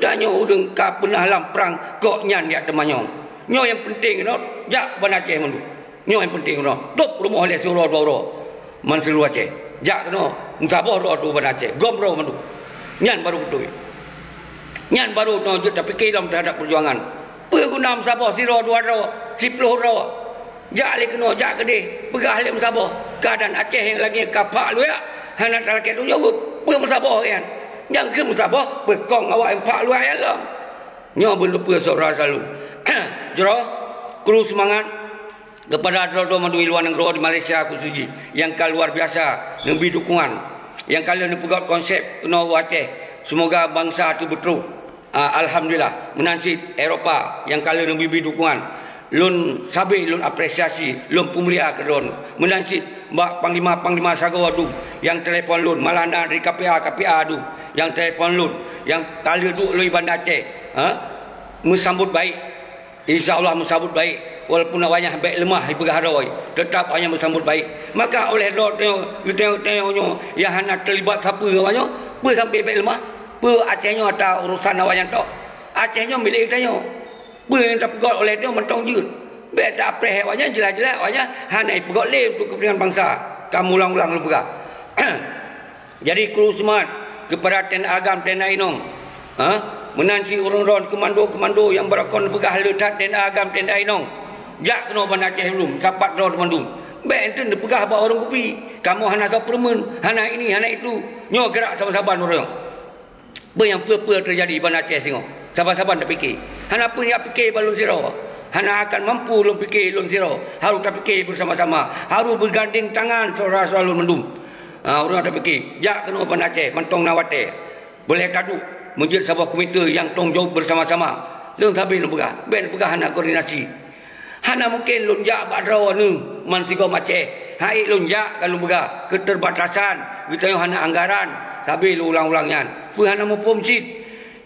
Tanyoe ureuëng ka peunah lam prang, kok nyan jak teumanyong. Nyoe nyang penting keunoe, jak Banda Aceh mandum. Nyoe nyang penting keunoe. Tôb rumoh lé siuroe dua uroe. Man seuluruh Aceh. Jak keunoe, meusaboh droe tu Banda Aceh. Gom droe mandum. Nyan baru beutôi. Nyan baru nyoe jeuet tapike lom teuhadap peujuangan. Peue guna meusaboh sidroe dua droe, siploh droe? Jak lé keunoe, jak keudeh, peugah lé meusaboh. Keuadaan Aceh nyang lagée ka phak luyak, hana talakée tanggong jaweueb. Peue meusaboh nyan? Nyang keu meusaboh, peukong awak nyang phak luyak nyan lom. Nyoe beuneupeue saudara saleuem. Jroh, kru seumangat kepada droe-droe mandum di luwa nanggroe, di Malaysia khusos jih, nyang ka luar biasa neubri dukungan, nyang ka lheueh neupeugöt konsep keunoe u Aceh. Seumoga bansa teuh beutroh. Ah, alhamdulillah, meunan cit Eropa nyang ka lheueh neubri-bri dukungan. Lôn sabe lôn apresiasi, lôn peumulia keu droeneuh. Meunan cit bak panglima-panglima sagoe dum nyang telepon lôn, malah na dari K P A, K P A dum nyang telepon lôn, nyang ka lheueh duek lôn di Banda Aceh, ha? Meusambot baik. Insya Allah meusambot baik. Walaupun awaknyan bék leumah jipeugah droe, teutap awaknyan meusambot baik. Maka oleh droe tanyoe, geutanyoe, geutanyoe nyoe nyang hana teulibat sapeue awaknyoe, peue sampoe bék leumah? Peue Aceh nyoe ata urosan awaknyan tok? Aceh nyoe milék geutanyoe. Peue nyang tapeugöt oleh nyoe mantong jeuet. Bék tapreh awaknyan, jeulaih-jeulaih awaknyan hana jipeugöt lé untuk keupeuntengan bansa. Ka meuulang-ulang lôn peugah. Jadi kru seumangat keupada T N A agam, T N A inong. Ha? Meunan cit ureuëng droe keumando-keumando nyang beurokon peugah le that T N A agam, T N A inong. Jak keunoe Banda Aceh lom, sapat droe mandum. Bék enteuk neupeugah bak warong kupi, kamoe hana soe peureumeun, hana ini, hana itu. Nyoe geurak saban-saban ureuëng. Peue nyang peue-peue teujadi Banda Aceh singoh, saban-saban tapike. Hana peue jak pike bak lôn sidroe. Hana akan mampu lôn pike lôn sidroe. Harôh tapike beusama-sama. Harôh beugandeng tangan syedara-syedara lôn mandum. Ha, ureuëng tapike, jak keunoe Banda Aceh mantong na watée. Boleh taduek meujeuet saboh komite nyang tanggong jaweueb beusama-sama. Lôn sabe lôn peugah, bék peugah hana koordinasi. Hana mungken lôn jak bak droeneuh man sigom Aceh, Hai lôn jak ka lôn peugah, keterbatasan, geutanyoe hana anggaran, sabe lôn ulang-ulang nyan. Peue hana muphom cit?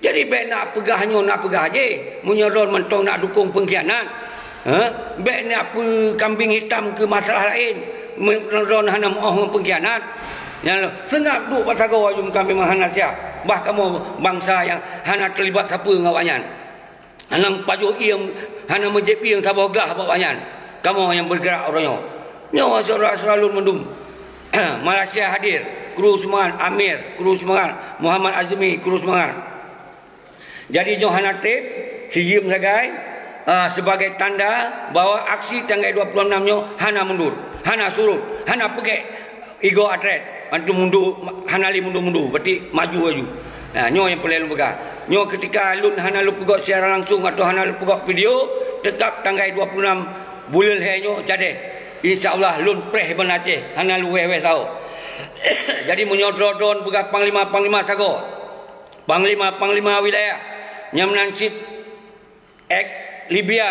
Jadi bék na peugah nyoe, na peugah jih. Meunyoe droe mantong na dukong pengkhianat, ha? Bék na peue kambing hitam keu masalah laén. Meunyoe droe hana meu'oh ngon pengkhianat. Nyan lôn seungab duek bak sagoe aju kambing hana siap. Bah kamoe bansa nyang hana teulibat sapeue ngon awaknyan. Hana pajoh ieng, hana meujieb ieng saboh glah bak awaknyan. Kamoe nyang beugerak uroe nyoe. Nyoe syedara-syedara lôn mandum. Malaysia hadir, kru seumangat, Amir, kru seumangat, Muhammad Azmi, kru seumangat. Jadi nyoe hana treb, sijeuem sagai, ah, sebagai tanda bahwa aksi tanggai dua puluh enam nyoe hana mundur, hana surut, hana peugét. Igoe atret, antum mundur, hana lé mundur-mundur, berarti maju laju. Nah, nyoe nyang peureulée lôn peugah. Nyoe keutika lôn hana lôn peugét siaran langsung atawa hana lôn peugét video, teutap tanggai dua puluh enam buleuen lhée nyoe jadeh. Insya Allah lôn preh ban Aceh, hana lôn wéh-wéh sahoe. Jadi meunyoe droe-droe peugah panglima-panglima sagoe, panglima-panglima wilayah, nyang meunan cit Ek Libya.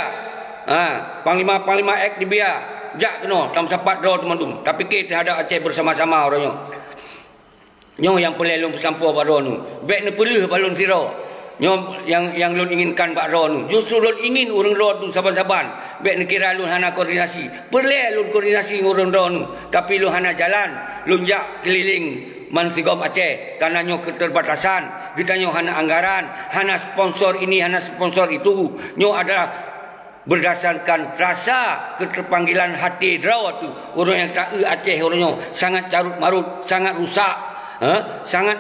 Ha, panglima-panglima ek Libya, jak keunoe, tameusapat droe teumandum. Tapike teuhadab Aceh beusama-sama uroe nyoe. Nyoe nyang peureulée lôn peusampoe bak droeneuh. Bék neupeuleueh bak lôn sidroe. Nyoe nyang, nyang lôn inginkan bak droeneuh. Justru lôn ingin ureuëng droeneuh saban-saban. Bék neukira lôn hana koordinasi. Peureulée lôn koordinasi ngon ureuëng droeneuh. Tapi lôn hana jalan. Lôn jak keulileng bansigom Aceh, karena nyoe keterbatasan, geutanyoe hana anggaran, hana sponsor ini, hana sponsor itu. Nyoe adalah berdasarkan rasa keterpanggilan hati droe tu. Ureuëng nyang ta-eu Aceh uroe nyoe sangat carut marut, sangat rusak, eh, sangat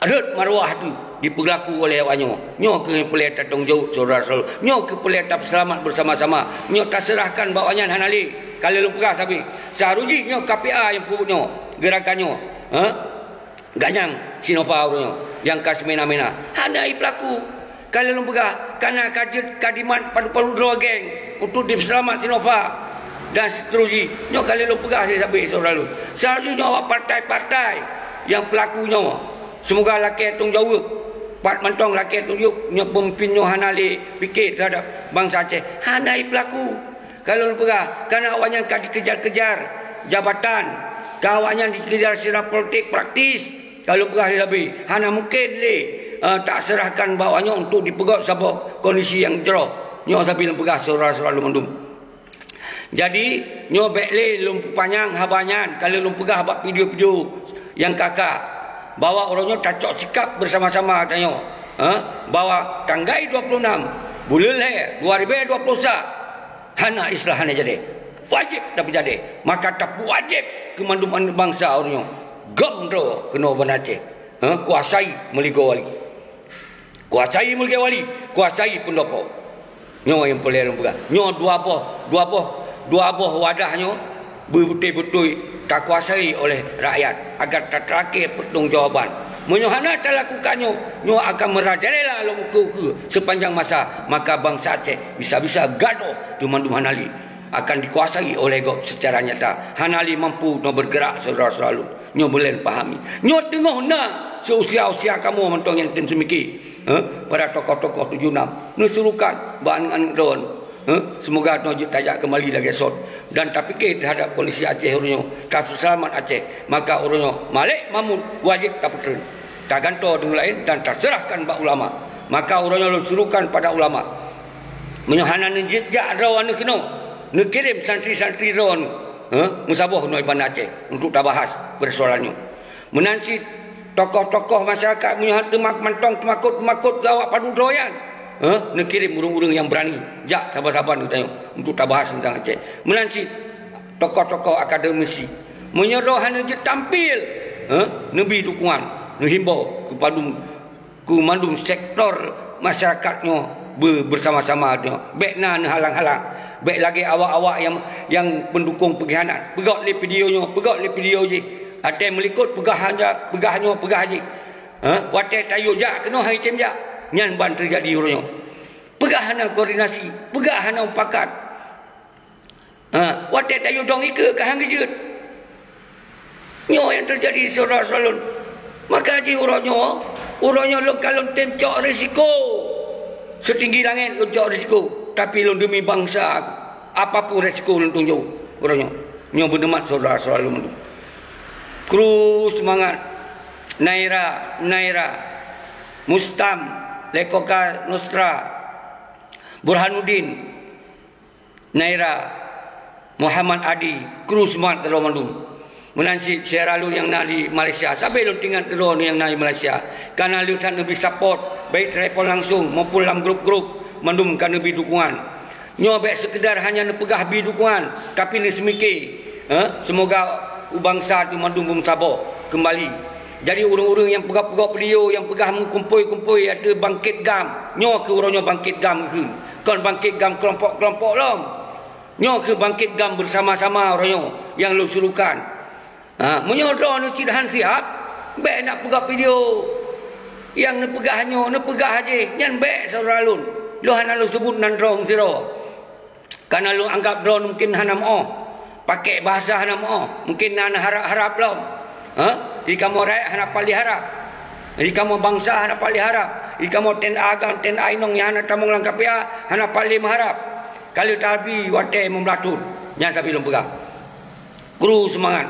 rhot maruah tu dipeulaku oleh awak nyoe. Nyoe keuh peureulée tatong jaweueb syedara-syedara. Nyoe keuh peureulée tapeuseulamat beusama-sama. Nyoe taseurahkan bak awaknyan hana lé. Ka lheueh lôn peugah sabe. Seuharôh jih nyoe K P A nyang peubuet nyoe, geurakan nyoe. Ha? Ganyang Sinova uroe nyoe nyang ka seumena-mena. Hana i peulaku. Ka lheueh lôn peugah, kana ka jeuet ka dimat padub-padub droe geng untuk dipeuseulamat Sinova dan seterusjih. Nyoe ka lheueh lôn peugah sabe-sabe syedara lôn. Seuharôh jih nyoe awak partai-partai nyang peulaku nyoe. Seumoga lakée tong jaweueb. Pat mantong lakée tong jaweueb nyoe peumimpin nyoe hana lé pike teuhadab bansa Aceh. Hana i peulaku. Ka lôn peugah, kana awaknyan ka dikejar-kejar jabatan, ka awaknyan dikejar secara politik praktis. Ka lôn peugah lé Nabi, hana mungken lé, eh, taseurahkan bak awaknyan untuk dipeugét saboh kondisi nyang jroh. Nyoe sabe lôn peugah syedara-syedara lôn mandum. Jadi, nyoe bék lé lôn peupanyang haba nyan, ka lheueh lôn peugah bak video-video nyang ka-ka, bahwa uroe nyoe tacok sikap beusama-sama tanyoe, eh, bahwa tanggai dua puluh enam buleuen lhée dua ribée dua puluh sa, hana istilah hana jadeh. Wajéb tapeujadeh. Maka tapeuwajéb keu mandum aneuk bansa uroe nyoe. Gom droe keunoe banda Aceh. Ha, kuasai meuligoe wali. Kuasai meuligoe wali, kuasai peundopo. Nyoe nyang peureulée lôn peugah. Nyoe dua boh, dua boh, dua boh wadah nyoe beubeutôi-beutôi takuasai oleh rakyat agar tateurakée peurtanggongjawaban. Meunyoe hana talakukan nyoe, nyoe akan meurajalela lom ukeue-ukeue sepanjang masa, maka bansa Aceh bisa-bisa gadôh teumandum hana lé akan dikuasai oleh gob seucara nyata. Hana lé mampu nyoe beugerak syedara-syedara lôn. Nyoe beulen pahami. Nyoe teungoh na seusia-usia kamoe mantong nyang tem seumike. Eh, para tokoh-tokoh tujuh enam neusurukan bak aneuk-aneuk droe. Eh, seumoga nyoe jeuet tajak keumali lagée sot dan tapike teuhadab kondisi Aceh uroe nyoe, tapeuseulamat Aceh. Maka uroe nyoe Malek Mahmud wajéb tapeutreun. Tagantoe deungon laén dan taseurahkan bak ulama. Maka uroe nyoe lôn surukan pada ulama. Meunyoe hana neujeuet jak droe aneuk keunoe, neukirém santri-santri droe aneuk, eh, meusaboh keunoe i Banda Aceh untuk tabahas peursoalan nyoe. Meunan cit tokoh-tokoh masyarakat meunyoe hana teuma mantong teumakot-teumakot keu awak padub droe nyan, eh, neukirém ureuëng-ureuëng nyang beurani jak saban-saban geutanyoe untuk tabahas teuntang Aceh. Meunan cit tokoh-tokoh akademisi. Meunyoe droe hana jeuet tampil, eh, neubi dukungan, neuhimbau keu padub, keu mandum sektor masyarakat nyoe be-, beusama-sama nyoe. Bék na neuhalang-halang. Bék lagée awak-awak nyang, nyang peundukong peungkhianat. Peugét lé video nyoe, peugét lé video jih. Watée meulikot peugah hana, peugah nyoe, peugah jih. Ha? Watée tayue jak keunoe hai tem jak. Nyan ban teujadi uroe nyoe. Peugah hana koordinasi, peugah hana mupakat. Ha, watée tayue dong ikeue ka han geujeuet. Nyoe nyang teujadi syedara-syedara lôn. Maka jih uroe nyoe, uroe nyoe lôn ka lôn tem cok risiko. Seutinggi langét lôn cok risiko, tapi lôn deumi bansa. Apapun risiko lôn tunjok uroe nyoe. Nyoe beuneumat syedara-syedara lôn mandum. Kru seumangat, Naira, Naira, Mustam, Lekoka Nostra, Burhanuddin, Naira, Muhammad Adi, kru seumangat keudroe mandum. Meunan cit syedara lôn nyang na di Malaysia, sabe lôn teuingat keudroe nyang na di Malaysia. Kana lheueh that neubi support, baik telepon langsung maupun lam grup-grup, mandum ka neubi dukungan. Nyoe bék seukeudar hanya neupeugah bi dukungan, tapi neuseumiké, eh, seumoga u bansa teuh mandum beumeusaboh keumbali. Jadi ureuëng-ureuëng nyang peugah-peugah video, nyang peugah meukumpôi-kumpôi ateueh bangkét GAM, nyoe keuh uroe nyoe bangkét GAM geukheun, kon bangkét GAM keulompok-keulompok lom. Nyoe keuh bangkét GAM beusama-sama uroe nyoe nyang lôn surukan. Ha, meunyoe droeneuh cit han siab, bék nak peugah video nyang neupeugah nyoe, neupeugah jih, nyan bék syedara lôn. Lôn hana lôn seubut nan droe meusidroe. Kana lôn anggab droeneuh mungken hana meuoh, pakék bahasa hana meuoh, mungken na harab-harab lom. Ha? Di kamoe rakyat hana paléh harab. Di kamoe bansa hana paléh harab. Di kamoe T N A agam, T N A inong nyang hana tamong lam K P A hana paléh meuharab. Ka lheueh tabi watée meublathon, nyan sabe lôn peugah. Kru seumangat.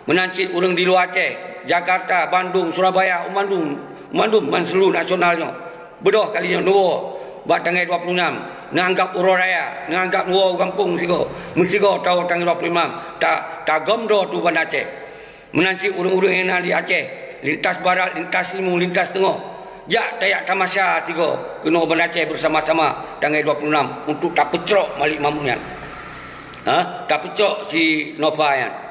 Meunan cit ureuëng di luwa Aceh, Jakarta, Bandung, Surabaya, u mandum, u mandum ban seuluruh nasional nyoe. Beudôh kali nyoe neuwoe bak tanggai dua puluh enam, neuanggab uroe raya, neuanggab neuwoe u gampông sigoe, meusigoe tawoe tanggai dua puluh enam, ta-, tagom droe teuh Banda Aceh. Meunan cit ureuëng-ureuëng nyang na di Aceh, lintas barat, lintas timu, lintas teungoh, jak tajak tamasa sigoe keunoe Banda Aceh beusama-sama tanggai dua puluh enam untuk tapeucrok Malik Mahmud nyan. Ha? Tapeucrok si Nova nyan.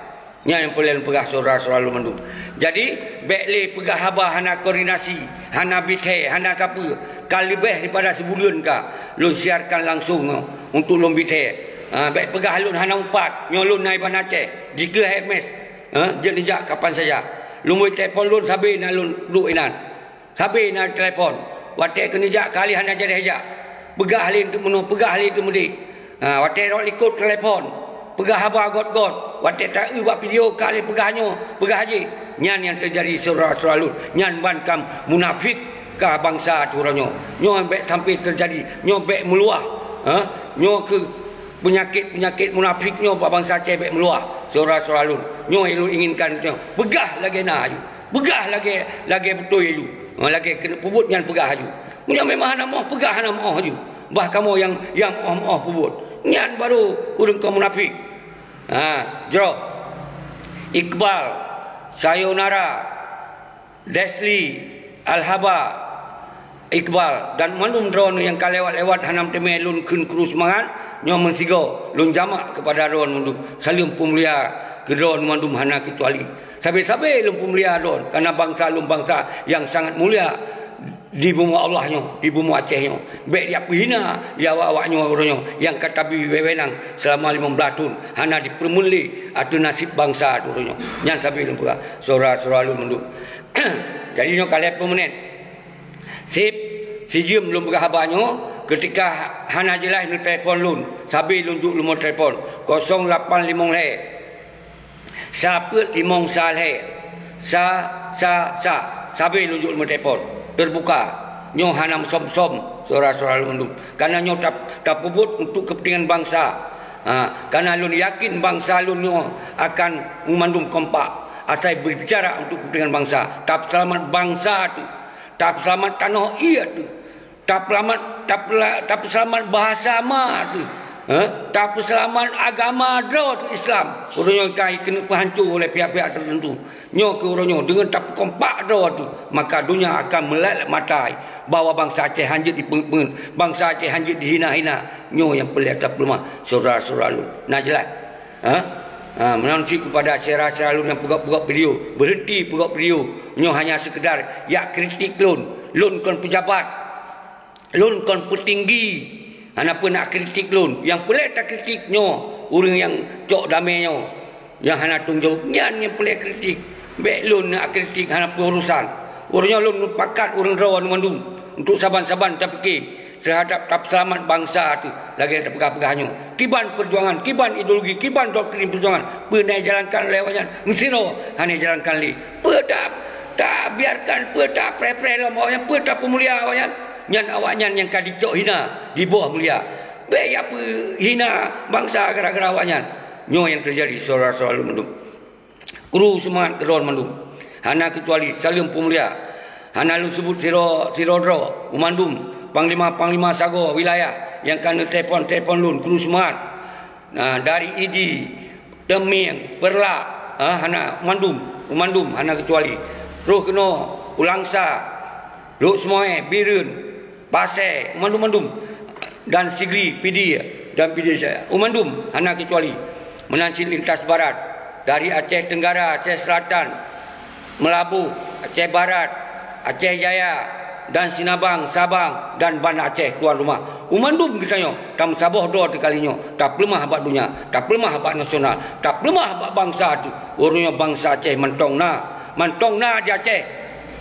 Nyan nyang peureulée lôn peugah syedara-syedara lôn mandum. Jadi, bék lé peugah haba hana koordinasi, hana bi thée, hana sapeue. Ka leubeh daripada sibuleuen ka lôn siarkan langsung nyoe untuk lôn bi thée. Ha, bék peugah lôn hana mupat, nyoe lôn na i Banda Aceh, dikeue S M S. Ha, jeuet neujak kapan saja. Lôn telepon lôn sabe na lôn duek inan. Sabe na telepon. Watée keuneuk jak, kali hana jadeh jak. Peugah lé teuk meunoe, peugah lé teuk meudéh. Ha, watée rot likot telepon, peugah haba gét-gét. Watée taeu bak video, ka lé peugah nyoe, peugah jih. Nyan nyang teujadi syedara-syedara lôn. Nyan ban ka munafék ka bansa teuh uroe nyoe. Nyoe bék sampai teujadi. Nyoe bék meuluah. Ha? Nyoe keuh peunyakét-peunyakét munafék nyoe bak bansa Aceh bék meuluah. Syedara-syedara lôn. Nyoe nyang lôn inginkan nyoe. Peugah lagée na aju. Peugah lagée, lagée beutôi aju. Ha, lagée keuneuk peubuet nyan peugah aju. Meunyoe memang hana moh, peugah hana moh aju. Bah kamoe nyang, nyang moh-moh peubuet. Nyan barô ureuëng kon munafék. Ha, jroh. Iqbal, Sayonara, Desli, Alhaba, Iqbal dan mandum droeneuh nyang ka lewat-lewat hana meuteumé lôn kheun kru seumangat, nyoe meusigoe lôn jamak keupada droeneuh mandum. Saleuem peumulia keu droeneuh mandum hana keucuali. Sabe-sabe lôn peumulia droeneuh, kareuna bansa lôn bansa nyang sangat mulia di bumoe Allah nyoe, di bumoe Aceh nyoe. Bék jak peuhina lé awak-awak nyoe uroe nyoe nyang ka tabi wewenang seulama limong blaih thon, hana jipeureumeun lé ateueh naseb bansa uroe nyoe. Nyan sabe lôn peugah, syedara-syedara lôn mandum. Jadi nyoe ka lhée peuet menit. Sip, sijeuem lôn peugah haba nyoe, keutika hana jeulaih neutelepon lôn, sabe lôn jok nomor telepon, kosong lapan limong lhée, sa peuet limong sa lhée, sa, sa, sa, sabe lôn jok nomor telepon. Teubuka. Nyoe hana meusom-som, syedara-syedara lôn mandum. Kareuna nyoe tap-, tapeubuet untuk keupeuntengan bansa. Ha, kareuna lôn yakin bansa lôn nyoe akan meumandum kompak asai beubicara untuk keupeuntengan bansa. Tapeuseulamat bansa teuh, tapeuseulamat tanoh ié teuh, tapeuseulamat, tapeula-, tapeuseulamat bahasa ma teuh, ha? Tapeuseulamat agama droe teuh Islam. Uroe nyoe ka keuneuk peuhanco lé pihak-pihak teuteuntu. Nyoe keuh uroe nyoe, deungon tapeukompak droe teuh, maka donya akan meulat mata bahwa bansa Aceh hanjeuet dipeungeut-peungeut, bansa Aceh hanjeuet dihina-hina. Nyoe nyang peureulée tapeuleumah, syedara-syedara lôn. Na jeulaih? Ha? Ha, meunan cit keupada syedara-syedara lôn nyang peugah-peugah video, beureuhenti peugah video. Nyoe hanya seukeudar jak kritik lôn. Lôn kon peujabat. Lôn kon peutinggi, hana peue nak kritik lôn. Nyang peureulée takritik nyoe ureuëng nyang cok damé nyoe, nyang hana tanggung jaweueb, nyan nyang peureulée kritik. Bék lôn nak kritik, hana peue urosan. Uroe nyoe lôn meupakat ureuëng droe mandum untuk saban-saban tapike teuhadab tapeuseulamat bansa teuh lagée tapeugah-peugah nyoe. Kiban peujuangan, kiban ideologi, kiban doktrin peujuangan, peue na ijalankan lé awaknyan, meusidroe hana ijalankan lé. Peue ta-, tabiarkan, peue tapreh-preh lom awaknyan, peue tapeumulia awaknyan? Nyan awaknyan nyang ka jicok hina, jiboh mulia. Bék jak peuhina bansa gara-gara awaknyan. Nyoe nyang teujadi, syedara-syedara lôn mandum. Kru seumangat keu droe mandum. Hana keucuali saleuem peumulia. Hana lôn seubut sidroe-sidroe droe, u mandum panglima-panglima sagoe wilayah nyang ka neutelepon-telepon lôn, kru seumangat. Nah, dari Idi, Teumieng, Peureulak, ha, hana mandum, u mandum hana keucuali. Troh keunoe u Langsa, Lhokseumawe, Bireuen, Pasè, mandum-mandum, dan Sigli, Pidie, dan Pidie Jaya, u mandum hana keucuali. Meunan cit lintas barat, dari Aceh Tenggara, Aceh Selatan, Meulaboh, Aceh Barat, Aceh Jaya, dan Sinabang, Sabang, dan Banda Aceh tuan rumah. U mandum geutanyoe tameusaboh droe teuh kali nyoe, tapeuleumah bak donya, tapeuleumah bak nasional, tapeuleumah bak bansa teuh. Uroe nyoe bansa Aceh mantong na, mantong na di Aceh.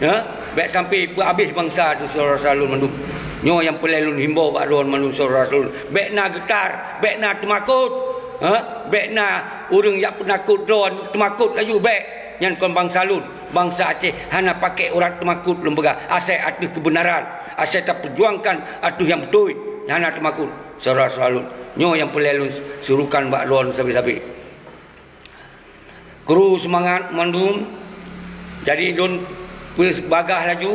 Ya, bék sampai peuhabéh bansa teuh, syedara-syedara lôn mandum. Nyoe nyang peureulée lôn himbau bak droe mandum, syedara-syedara lôn. Bék na geutar, bék na teumakot. Ha? Bék na ureuëng jak peutakot droe teumakot laju, bék. Nyan kon bansa lôn, bansa Aceh hana pakai urat teumakot lôn peugah, asai ateueh keubeunaran, asai tapeujuangkan ateueh nyang beutôi, hana teumakot. Syedara-syedara lôn, nyoe nyang peureulée lôn surukan bak droe sabe-sabe. Kru seumangat mandum. Jadi lôn peubagah laju,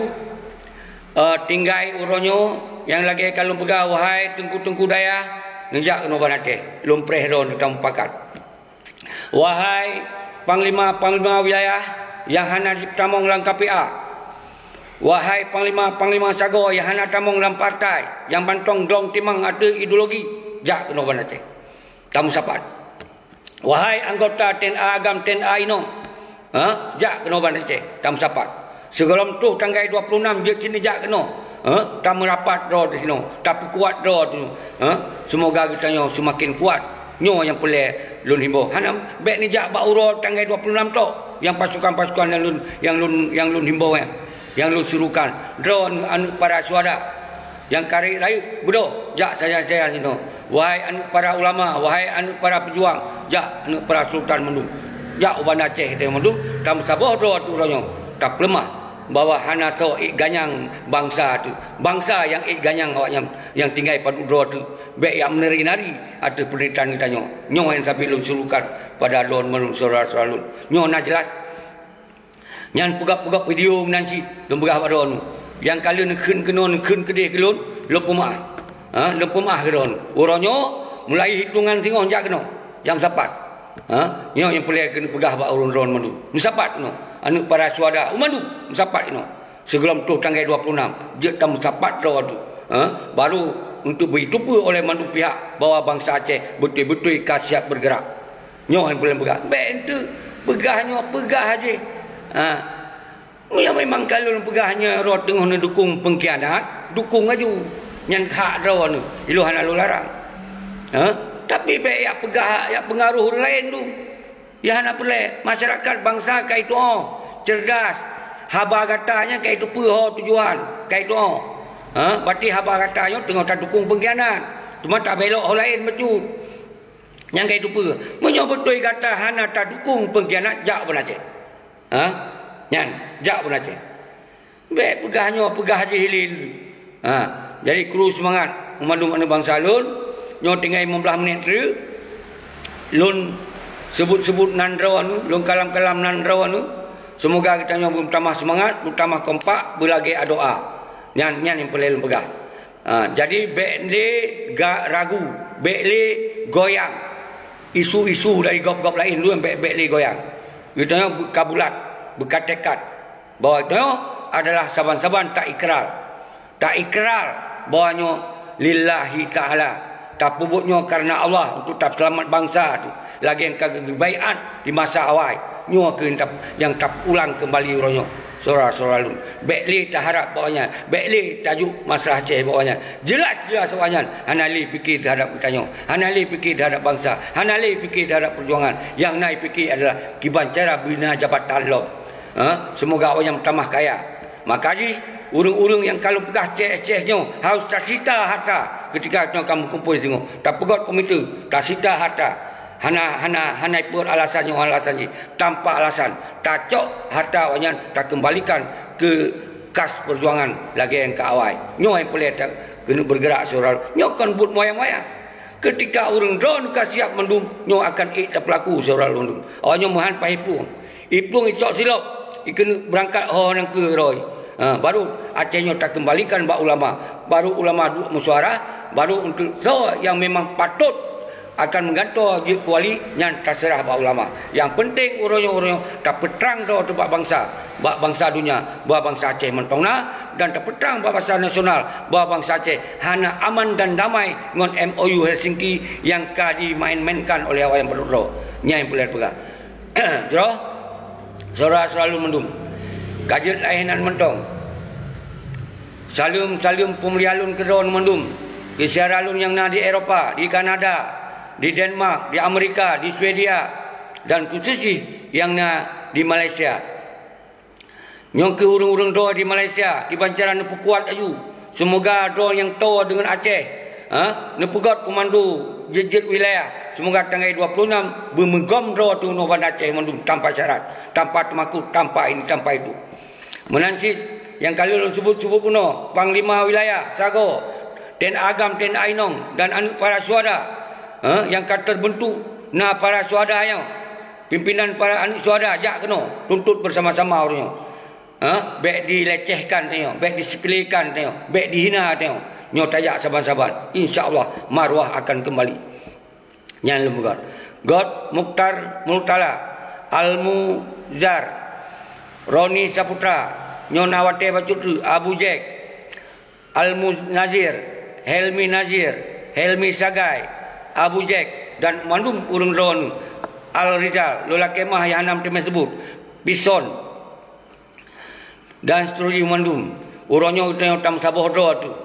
eh, tinggai uroe nyoe nyang lagée ka lôn peugah, wahai teungku-teungku dayah, neujak keunoe Banda Aceh, lôn preh droe tamupakat. Wahai panglima-panglima wilayah nyang hana jitamong lam K P A, wahai panglima-panglima sagoe nyang hana tamong lam partai, nyang mantong dong timang ateueh ideologi, jak keunoe Banda Aceh. Tameusapat. Wahai anggota T N A agam, T N A inong, ha, jak keunoe Banda Aceh, tameusapat. Sigohlom troh tanggai dua puluh enam jeuet cit neujak keunoe, ha, tameurapat droe disinoe, tapeukuat droe disinoe, ha. Seumoga geutanyoe seumaken kuat. Nyoe nyang peureulée lôn himbau. Hana, bék neujak bak uroe tanggai dua puluh enam tok, nyang pasukan-pasukan nyang lôn, nyang lôn, nyang lôn himbau nyan, nyang lôn surukan. Droe aneuëk para syuhada nyang ka rayeuk-rayeuk, beudôh jak sajan-sajan sinoe. Wahai aneuëk para ulama, wahai aneuëk para peujuang, jak aneuëk para sultan mandum, jak u Banda Aceh geutanyoe mandum, tameusaboh droe ateueh uroe nyoe, tapeuleumah bahwa hana soe ék ganyang bansa teuh. Bansa nyang ék ganyang awaknyan nyang tinggai padub droe teuh, bék jak meunari-nari ateueh peurintahan geutanyoe. Nyoe nyang sabe lôn surukan pada droe mandum, syedara-syedara lôn. Nyoe na jeulaih. Nyan peugah-peugah video meunan cit lôn peugah bak droeneuh. Nyang ka lheueh neukheun keunoe, neukheun keudeh keu lôn, lôn peumeu'ah. Ha, lôn peumeu'ah keu droeneuh. Uroe nyoe mulai hitongan singoh jak keunoe, jak meusapat. Ha, nyoe nyang peureulée keuneuk peugah bak ureuëng droeneuh mandum. Meusapat keunoe, aneuëk para syuhada, u mandum meusapat keunoe. Sigohlom troh tanggai dua puluh enam jeuet tameusapat droe teuh. Ha, baru untuk beuteupeue oleh mandum pihak bahwa bansa Aceh beutôi-beutôi ka siap bergerak. Nyoe nyang peureulée peugah. Bék enteuk peugah nyoe, peugah jih. Ha. Meunyoe memang ka lôn peugah nyoe droe teungoh neudukong peungkhianat, dukong laju. Nyan hak droeneuh, ilôn hana lôn larang. Ha? Tapi bék jak peugah, jak peungaroh ureuëng laén tu. Nyang hana peureulée, masyarakat bansa ka itu'oh, cerdas. Haba gata nyan ka iteupeue ho tujuan, ka itu'oh. Ha? Berarti haba gata nyoe teungoh tadukong peungkhianat. Teuma tabelok ho laén bacut. Nyang ka iteupeue, meunyoe beutôi gata hana tadukong peungkhianat, jak u Banda Aceh. Ha? Nyan, jak u Banda Aceh. Bék peugah nyoe, peugah jih ilée. Ha, jadi kru seumangat, mandum aneuëk bansa lôn. Nyoe tinggai limong blaih menit treuk. Lôn seubut-seubut nan droeneuh, lôn kalam-kalam nan droeneuh. Seumoga geutanyoe beutamah seumangat, beutamah kompak, beulagée adoa. Nyan, nyan nyang peureulée lôn peugah. Ha, jadi bék lé ga-, ragu, bék lé goyang. Isu-isu dari gob-gob laén lôn bék, bék lé goyang. Geutanyoe beuka bulat, beuka teukat bahwa geutanyoe adalah saban-saban taikrar. Taikrar bahwa nyoe lillahi ta'ala. Tapeubuet nyoe kareuna Allah untuk taseulamat bansa tu. Lagée nyang ka geubaiat di masa awai. Nyoe keuh nyang tap-, nyang tapeuulang keumbali uroe nyoe. Syedara-syedara lôn, bék lé taharab bak awaknyan, bék lé tajok masalah Aceh bak awaknyan. Jeulaih-jeulaih awaknyan hana lé pike teuhadab geutanyoe, hana lé pike teuhadab bansa, hana lé pike teuhadab peujuangan. Nyang na jipike adalah kiban cara beuna jabatan lom. Ha? Seumoga awaknyan meutamah kaya. Maka jih, ureuëng-ureuëng nyang ka lôn peugah C S C S nyoe harôh tasita harta keutika nyoe ka meukumpôi singoh. Tapeugot komite, tasita harta. Hana, hana, hana jipeugot alasan nyoe, alasan jih. Tanpa alasan, tacok harta awaknyan, takeumbalikan keu kas peujuangan lagée nyang ka awai. Nyoe nyang peureulée ta-, keuneuk beugerak syedara. Nyoe kon buet moyang-moyang. Keutika ureuëng droeneuh ka siab mandum, nyoe akan ék tapeulaku syedara lôn. Awak nyoe meuhan paih plueng. Iplueng icok silop, ikeuneuk beurangkat ho nyang keu roh. Ha, baru Aceh nyoe takeumbalikan bak ulama. Baru ulama duek meusyuara, baru untuk soe nyang memang patôt akan meugantoe jeuet keu wali, nyan taseurah bak ulama. Nyang peunteng uroe nyoe, uroe nyoe tapeutrang droe teuh bak bansa, bak bansa donya, bahwa bansa Aceh mantong na, dan tapeutrang bak bansa nasional, bahwa bansa Aceh hana aman dan damai ngon M O U Helsinki nyang ka dimain-mainkan oleh awak nyang padub droe. Nyan nyang peureulée peugah. Jroh, syedara-syedara lôn mandum, ka jeuet laén nan mantong. Saleuem-saleuem peumulia lôn keudroe mandum, keu syedara lôn nyang na di Eropa, di Kanada, di Denmark, di Amerika, di Swedia, dan khusus jih nyang na di Malaysia. Nyoe keuh ureuëng-ureuëng droe di Malaysia, kiban cara neupeukuat laju. Seumoga droe nyang toe deungon Aceh, ha, neupeugét komando jeuet-jeuet wilayah. Seumoga tanggai dua puluh enam beumeugom droe teuh nyoe Banda Aceh mandum tanpa syarat, tanpa teumakot, tanpa ini, tanpa itu. Meunan cit nyang ka lôn sebut-sebut bunoe, panglima wilayah sagoe, TNA Agam, TNA Inong, dan aneuëk para syuhada, ha, nyang ka teubeuntuk na para syuhada nyoe. Pimpinan para aneuëk syuhada jak keunoe, tuntut beusama-sama ureuëng nyoe. Ha? Bék dilecehkan tanyoe, bék disepelekan tanyoe, bék dihina tanyoe. Nyoe tajak saban-saban. Insya Allah, marwah akan kembali. Nyan lôn peugah. Göt Mukhtar Murtala, Al-Muzar, Roni Saputra, nyoe na watée bacut teuk, Abu Jack, Al-Munazir, Helmi Nazir, Helmi Sagai, Abu Jack, dan mandum ureuëng droeneuh, Al-Rizal, lôn lakée meu'ah nyang hana meuteumé seubut, Pison, dan seterusnya mandum. Uroe nyoe geutanyoe tameusaboh droe teuh.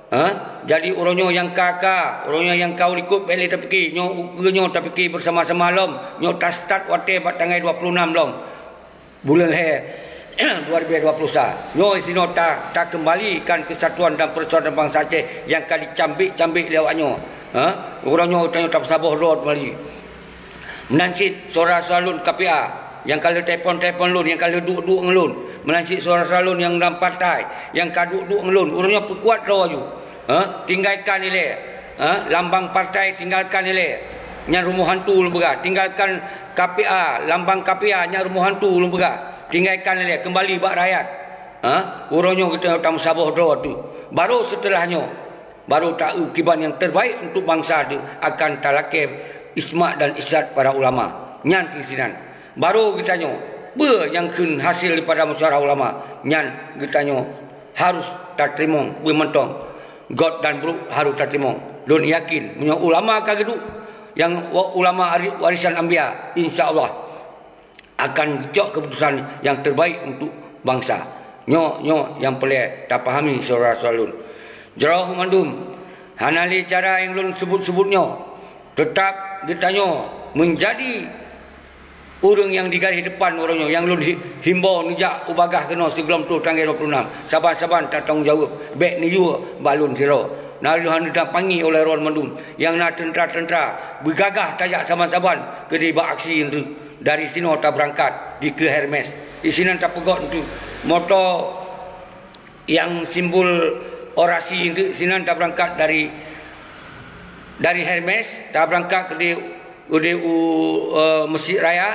Ha? Jadi uroe nyoe nyang ka-ka, uroe nyoe nyang ka u likot bék lé tapike, nyoe ukeue nyoe tapike beusama-sama lom, nyoe tastart watée bak tanggai dua puluh enam lom. Buleuen lhée dua ribu dua puluh sa. Nyoe sinoe ta, takeumbalikan keusatuan dan persaudaraan bansa Aceh nyang ka dicambek-cambek lé awak nyoe. Ha? Uroe nyoe tanyoe tapeusaboh droe keumbali. Meunan cit syedara-syedara lôn K P A nyang ka lheueh telepon-telepon lôn, nyang ka lheueh duek-duek ngon lôn. Meunan cit syedara-syedara lôn nyang lam partai nyang ka duek-duek ngon lôn. Uroe nyoe peukuat droe laju. Ha? Tinggalkan ilée. Ha? Lambang partai tinggalkan ilée. Nyan rumoh hantu lôn peugah. Tinggalkan K P A, lambang K P A nyan rumoh hantu lôn peugah. Tinggalkan ilée, keumbali bak rakyat. Ha? Uroe nyoe geutanyoe tameusaboh droe teuh. Baru seuteulah nyoe, baru taeu kiban nyang terbaik untuk bansa teuh akan talakée ismat dan izzat para ulama. Nyan keuh sinan. Baru geutanyoe, peue nyang kheun hasil daripada musyawarah ulama, nyan geutanyoe harôh tateurimong peue mantong. Gét dan brok harôh tateurimong. Lôn yakin, meunyoe ulama ka geuduek, nyang wa-, ulama ari-, warisan anbiya, insya Allah akan geucok keuputosan nyang terbaik untuk bansa. Nyoe, nyoe nyang peureulée tapahami syedara-syedara lôn. Jroh mandum, hana lé cara nyang lôn seubut-seubut nyoe. Teutab geutanyoe meunjadi ureuëng nyang di garéh depan uroe nyoe, nyang lôn hi-, himbô neujak u bagaih keunoe sigohlom troh tanggai dua puluh enam. Saban-saban tatanggung jaweueb, bék neuyue bak lôn sidroe. Na lôn hana tapangi olée droe mandum. Nyang na teuntra-teuntra, beugagah tajak saban-saban keudeh bak aksi nyoe. Dari sinoe tabeurangkat dikeue Hermes. Disinan tapeugét untuk moto nyang simbol orasi nyoe, sinan tabeurangkat dari, dari Hermes, tabeurangkat keudeh, keudeh u, eh, Mesjid Raya,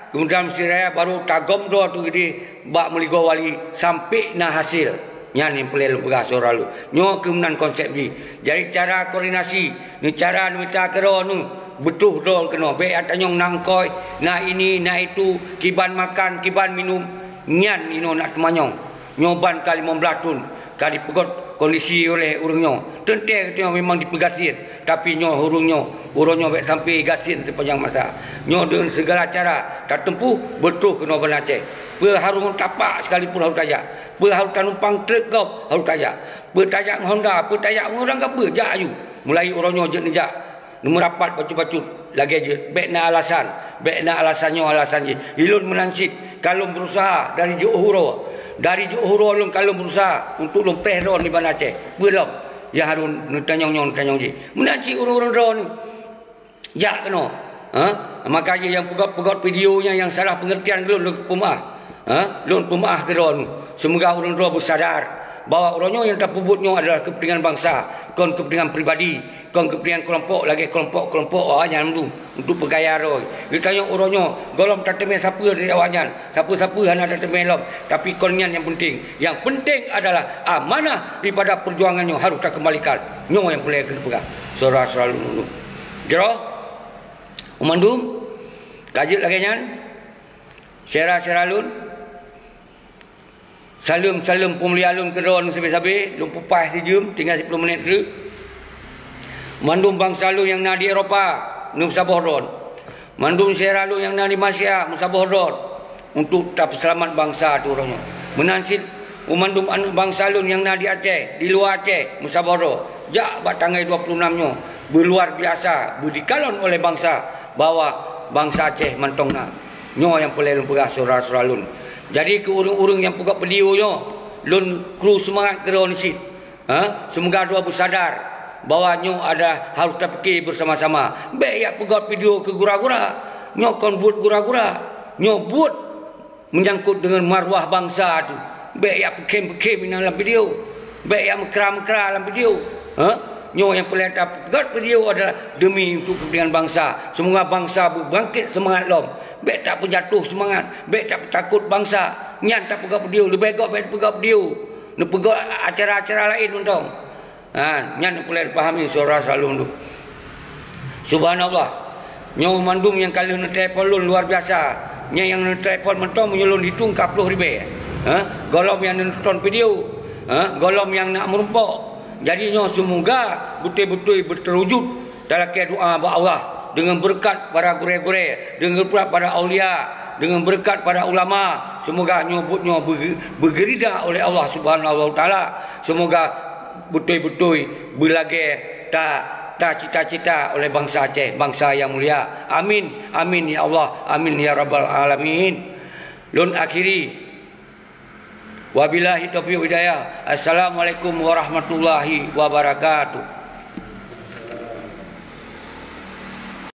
kemudian Mesjid Raya baru tagom droe teuh keudeh bak meuligoe wali sampai na hasil. Nyan nyang peureulée lôn peugah syedara lôn. Nyoe keuh meunan konsep jih. Jadi cara koordinasi, nyoe cara neumita keudroe nyoe, beutôh droe keunoe. Bék atanyong na eungkôi, na ini, na itu, kiban makan, kiban minum. Nyan inoe na teumanyong. Nyoe ban ka limong blaih thon ka dipeugét kondisi oleh ureuëng nyoe. Teuntée geutanyoe memang dipeugasien, tapi nyoe ureuëng nyoe, uroe nyoe bék sampai gasien sipanjang masa. Nyoe deungon segala cara tateumpôh beutôh keunoe Banda Aceh. Peue harôh ngon tapak sekalipun harôh tajak. Peue harôh tanumpang trek gob harôh tajak. Peue tajak ngon honda, peue tajak ngon ureuëng ka peue, jak aju. Mulai uroe nyoe jeuet neujak, neumeurapat bacut-bacut lagée jeuet. Bék na alasan, bék na alasan nyoe alasan jih. Ilôn meunan cit ka lôn beurusaha dari jiôh uroe. Dari jiôh uroe lôn ka lôn beurusaha untuk lôn preh droe nibak Aceh. Peue lom nyang harôh neutanyong nyoe neutanyong jih. Meunan cit ureuëng-ureuëng droe nyoe. Jak keunoe. Ha? Maka jih nyang peugét-peugét video nyan nyang salah peungeurtian lôn, lôn peumeu'ah. Ha? Lôn peumeu'ah keudroe nyoe. Seumoga ureuëng droe beusadar. bahwa uroe nyoe nyang tapeubuet nyoe adalah keupeuntengan bansa, kon keupeuntengan pribadi, kon keupeuntengan keulompok lagée keulompok-keulompok awaknyan mandum untuk peugaya droe. Geutanyoe uroe nyoe gohlom tateumé sapeue dari awaknyan, sapeue-sapeue hana tateumé lom, tapi kon nyan nyang peunteng. Nyang peunteng adalah amanah daripada peujuangan nyoe harôh takeumbalikan. Nyoe nyang peureulée keuneuk peugah, syedara-syedara lôn. Jroh, mandum, ka jeuet lagée nyan, syedara-syedara lôn, saleuem-saleuem peumulia lôn keudroe sabe-sabe, lôn peupaih sijeuem, tinggai siploh menit treuk. Mandum bansa lôn nyang na di Eropa, neumeusaboh droe. Mandum syedara lôn nyang na di Malaysia, meusaboh droe untuk tapeuseulamat bansa teuh uroe nyoe. Meunan cit u mandum aneuëk bansa lôn nyang na di Aceh, di luwa Aceh, meusaboh droe. Jak bak tanggai dua puluh enam nyoe, beuluar biasa, beudikalon oleh bansa bahwa bansa Aceh mantong na. Nyoe nyang peureulée lôn peugah syedara-syedara lôn. Jadi keu ureuëng-ureuëng nyang peugah video nyoe, lôn kru seumangat keudroe cit. Ha? Seumoga droe beusadar bahwa nyoe adalah harôh tapike beusama-sama. Bék jak peugét video keu gura-gura. Nyoe kon buet gura-gura. Nyoe buet meunyangkot deungon maruah bansa teuh. Bék jak peukhém-peukhém inan lam video. Bék jak meukra-meukra lam video. Ha? Nyoe nyang peureulée tapeugét video adalah demi untuk keupeuntengan bansa. Seumoga bansa beubangkét seumangat lom. Bék tapeujatoh seumangat. Bék tapeutakot bansa. Nyan tapeugét video. Leubeh gét bék tapeugét video. Neupeugét acara-acara laén mantong. Ha, nyan peureulée pahami syedara-syedara lôn tu. Subhanallah. Nyoe mandum nyang ka lheueh neutelepon lôn luar biasa. Nyan nyang neutelepon mantong meunyoe lôn hitong ka ploh ribée. Ha, gohlom nyang neunonton video. Ha, gohlom nyang na meurumpok. Jadi nyoe seumoga beutôi-beutôi beuteurujud talakée doa bak Allah deungon beureukat para gurée-gurée, deungon beureukat para aulia, deungon beureukat para ulama. Seumoga nyoe buet nyoe beu-, beugeurida oleh Allah Subhanahu wa Taala. Seumoga beutôi-beutôi beulagée ta-, tacita-cita oleh bansa Aceh, bansa nyang mulia. Amin, amin ya Allah, amin ya rabbal alamin. Lôn akhiri. Wabillahi taufiq wal hidayah. Assalamualaikum warahmatullahi wabarakatuh.